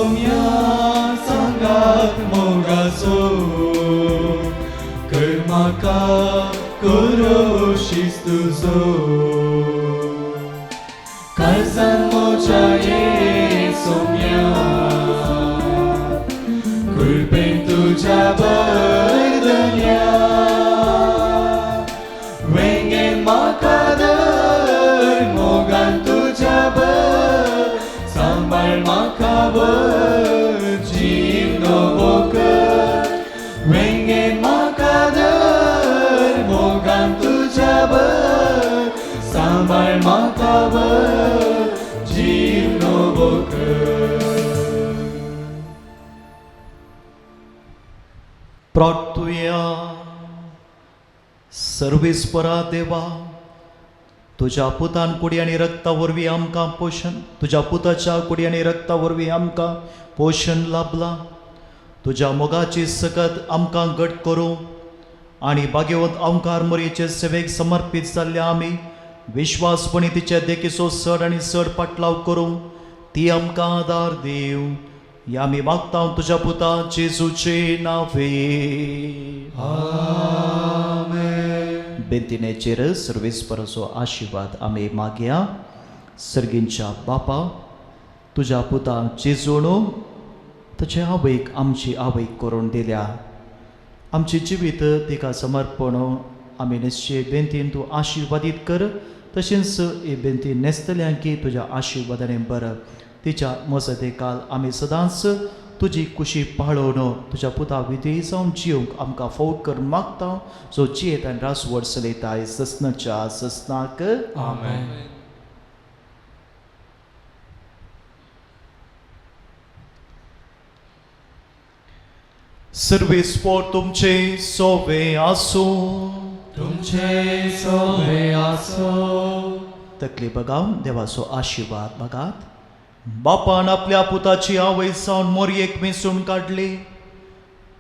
सोम्या सांगात मोगाचो कर म्हाका करोशीस तुजो काळजान म्हज्या ये सोम्या कृपेन तुज्या बरदन्या वेंगेन म्हाका धर मोगान तुज्या बर सांबाळ म्हाका बर जीव नवो कर वेंगेन म्हाका धर मोगान तुज्या बर सांबाळ म्हाका बर जीव नवो कर. प्रार्थुया. सर्वेस्परा देवा, तुज्या पुतान कुडी आनी रक्ता वरवीं आमकां पोशण, तुज्या पुताच्या कुडी आनी रक्ता वरवीं आमकां पोशण लाभलां. तुज्या मोगाची सकत आमकां घट करूं आनी भाग्यवंत ओंकार मोरयेचे सेवेक समर्पीत जाल्ल्या आमी विश्वासपणी तिचे देखीचो चड आनी चड पाटलाव करूं ती आमकां आदार दिवं. ह्या आमी मागता तुज्या पुता जेजूचे नांवे. बेंतिनेचेर सर्वेस्पराचो आशिर्वाद आमी मागया. सर्गींच्या बापा, तुज्या पुता जेजून तुजे आवयक आमची आवयक करून दिल्या. आमचें जिवीत तिका समर्पण आमी निश्चय बेंतीन तूं आशिर्वादीत कर. तशेंच ही बेंती न्हेसतल्यांकी तुज्या आशिर्वादाने बर. तिच्या मजते काल आमी सदांच तुजी कुशी पाळोवन तुज्या पुता विधी जावन जिवंक आमकां फोव कर मागता, जो जियेत आनी रासवड चलयताय ससनाच्या ससनाक. आमेन. सर्वेस्पोर तुमचे सोवे आसूं. तुमचे सोवे आसूं. तकली बगावन देवाचो आशिर्वाद मागात. बापान आपल्या पुताची आवय जावन मोरयेक वेंचून काडली,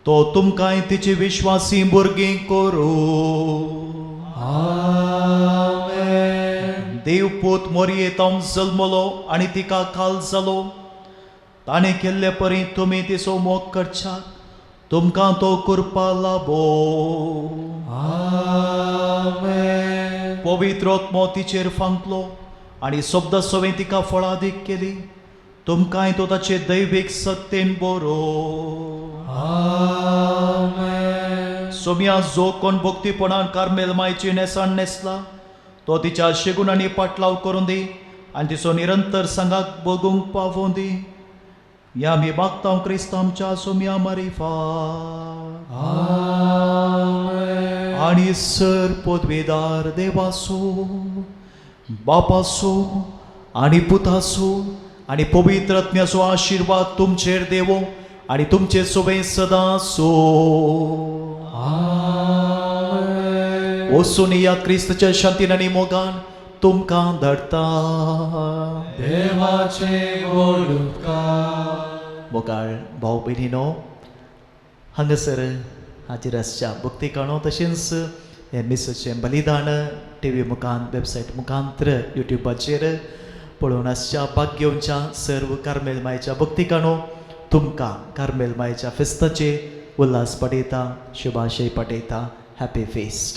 तो तुमकांय तिची विश्वासी भुरगीं करूं. आमेन. देव पूत मोरयेतावन जल्मलो आनी तिका खाल जालो. ताणें केल्ले परी तुमी तिचो मोग करच्याक तुमकां तो कृपा लाबो. आमेन. पवित्र आत्मो तिचेर फांकलो आनी शब्द सवें तिका फळादीक केली. तुमकांय तो ताचे दैवीक सक्तेन बरो. आमेन. सोम्या, जो कोण भक्तीपणान कार्मेल मायची नेसाण नेसला तो तिच्या शेगुणांनी पाटलाव करून दी आनी तिचो निरंतर संगाक बगूंक पावों दी. ह्या आमी मागता क्रिस्त आमच्या सोम्या मारिफात. आमेन. आनी सर पदवेदार देवासो, बापासो आनी पुतासो आनी पवित्र आत्म्याचो आशिर्वाद तुमचेर देवो आनी तुमचे सोबे सदां सो. आमेन. वचून या क्रिस्तच्या शांतीन आनी मोगान तुमकां धाडटा. देवाचे व्हड उपकार. मोगाळ भाव भयणीनो, हांगासर हाजीर आसच्या भक्ती काणो तशेंच हें मिसाचें बलिदान टीव्ही मुखान, वेबसायट मुखांत्र, युट्यूबाचेर पळोवन आसच्या भाग घेवच्या सर्व कार्मेल मायच्या भक्ती काणो, तुमकां कार्मेल मायच्या फेस्ताचे उल्हास पाठयता, शुभाशय पाठयता. Happy fest.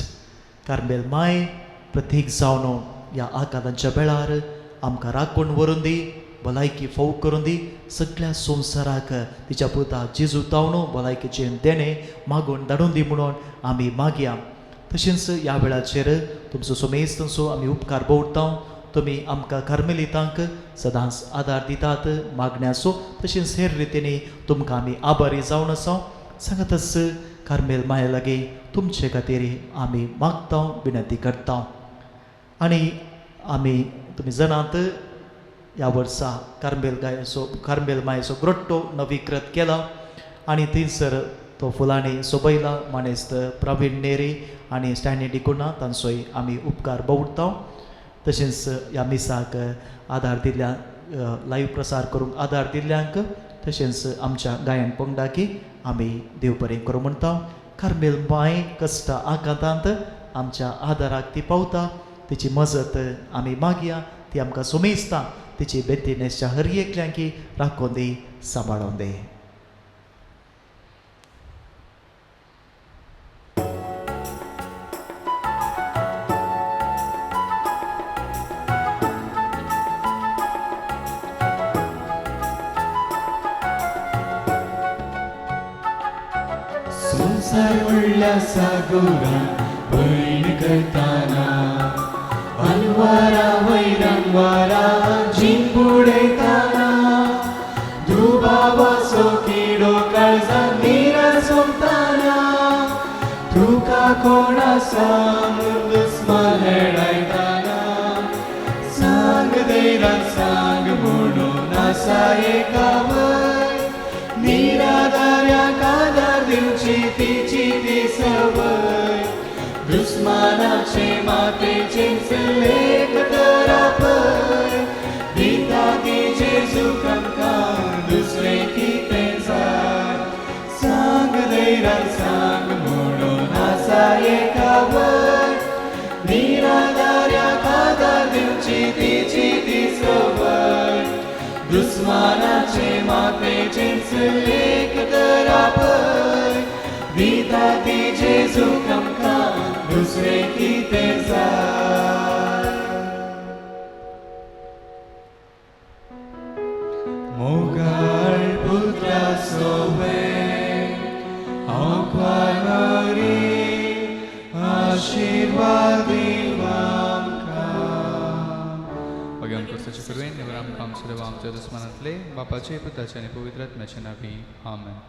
कार्मेल माय प्रतीक जावन ह्या आकारांच्या वेळार आमकां राखून व्हरून दी, भलायकी फोव करून दी. सगळ्या संवसाराक तिच्या पुता जेजू तावन भलायकेचें देणें मागून धाडून दी म्हणून आमी मागया. तशेंच ह्या वेळाचेर तुमचो सोमेस्तंचो आमी उपकार दवरता. तुमी आमकां कार्मेलितांक सदांच आदार दितात मागण्याचो, तशेंच हेर रितींनी तुमकां आमी आभारी जावन आसा. सांगतच कार्मेल माये लागीं तुमचे खातीर आमी मागता, विनंती करता. आनी आमी तुमी जाणात, ह्या वर्सा कार्मेल गायचो, कार्मेल मायेचो ग्रोट्टो नवीकृत केला आनी थंयसर तो फुलांनी सोबयला. मानेस्त प्रवीण नेरी आनी स्टॅनी डिकुना तांचोय आमी उपकार दवरता. तशेंच ह्या मिसाक आदार दिल्ल्या, लायव्ह प्रसार करूंक आदार दिल्ल्यांक, तशेंच आमच्या गायन पंगडाकी आमी देव बरें करूं म्हणटा. कार्मेल माय कश्ट आकांतांत आमच्या आदाराक ती पावता, तिची मजत आमी मागया, ती आमकां सोमेसता. तिची बेती नेसच्या हर एकल्यांकी राखोन दी, सांबाळोन दी. संवसार म्हणल्या सागोरा पयण करताना अनवारा वैरंवारा जिंबुडयताना दुबावाचो किडो काळजान निरा सोंपताना तुका कोण आसा म्हूण दुस्मान हेडायताना सांग धैर्यान सांग म्हणून आसा एकावय निराधाऱ्याक आदार दिवची तिची ती संवय दुस्मानाचे मातेचेच लेख तर आपय दिता ती जेजूक आमकां दुसरें कितें जाय सांग धैर्यान सांग म्हणून आसा एकावय निराधाऱ्याक आदार दिवची तिची ती संवय दुस्मानाचे मातेचेच लेख तर आपय दिता ती जेजूक आमकां दुसरें कितें जाय. मोगाळ पुत्रा सोवे आंकवार मरी आशिर्वाद दिव आमकां. भगवान क्रिस्ताचे कृपेन देव आमकां आमच्या देवा आमच्या दुस्मानांतले बापाचे, पुताचे आनी पवित्र आत्म्याचे नांवी. आमेन.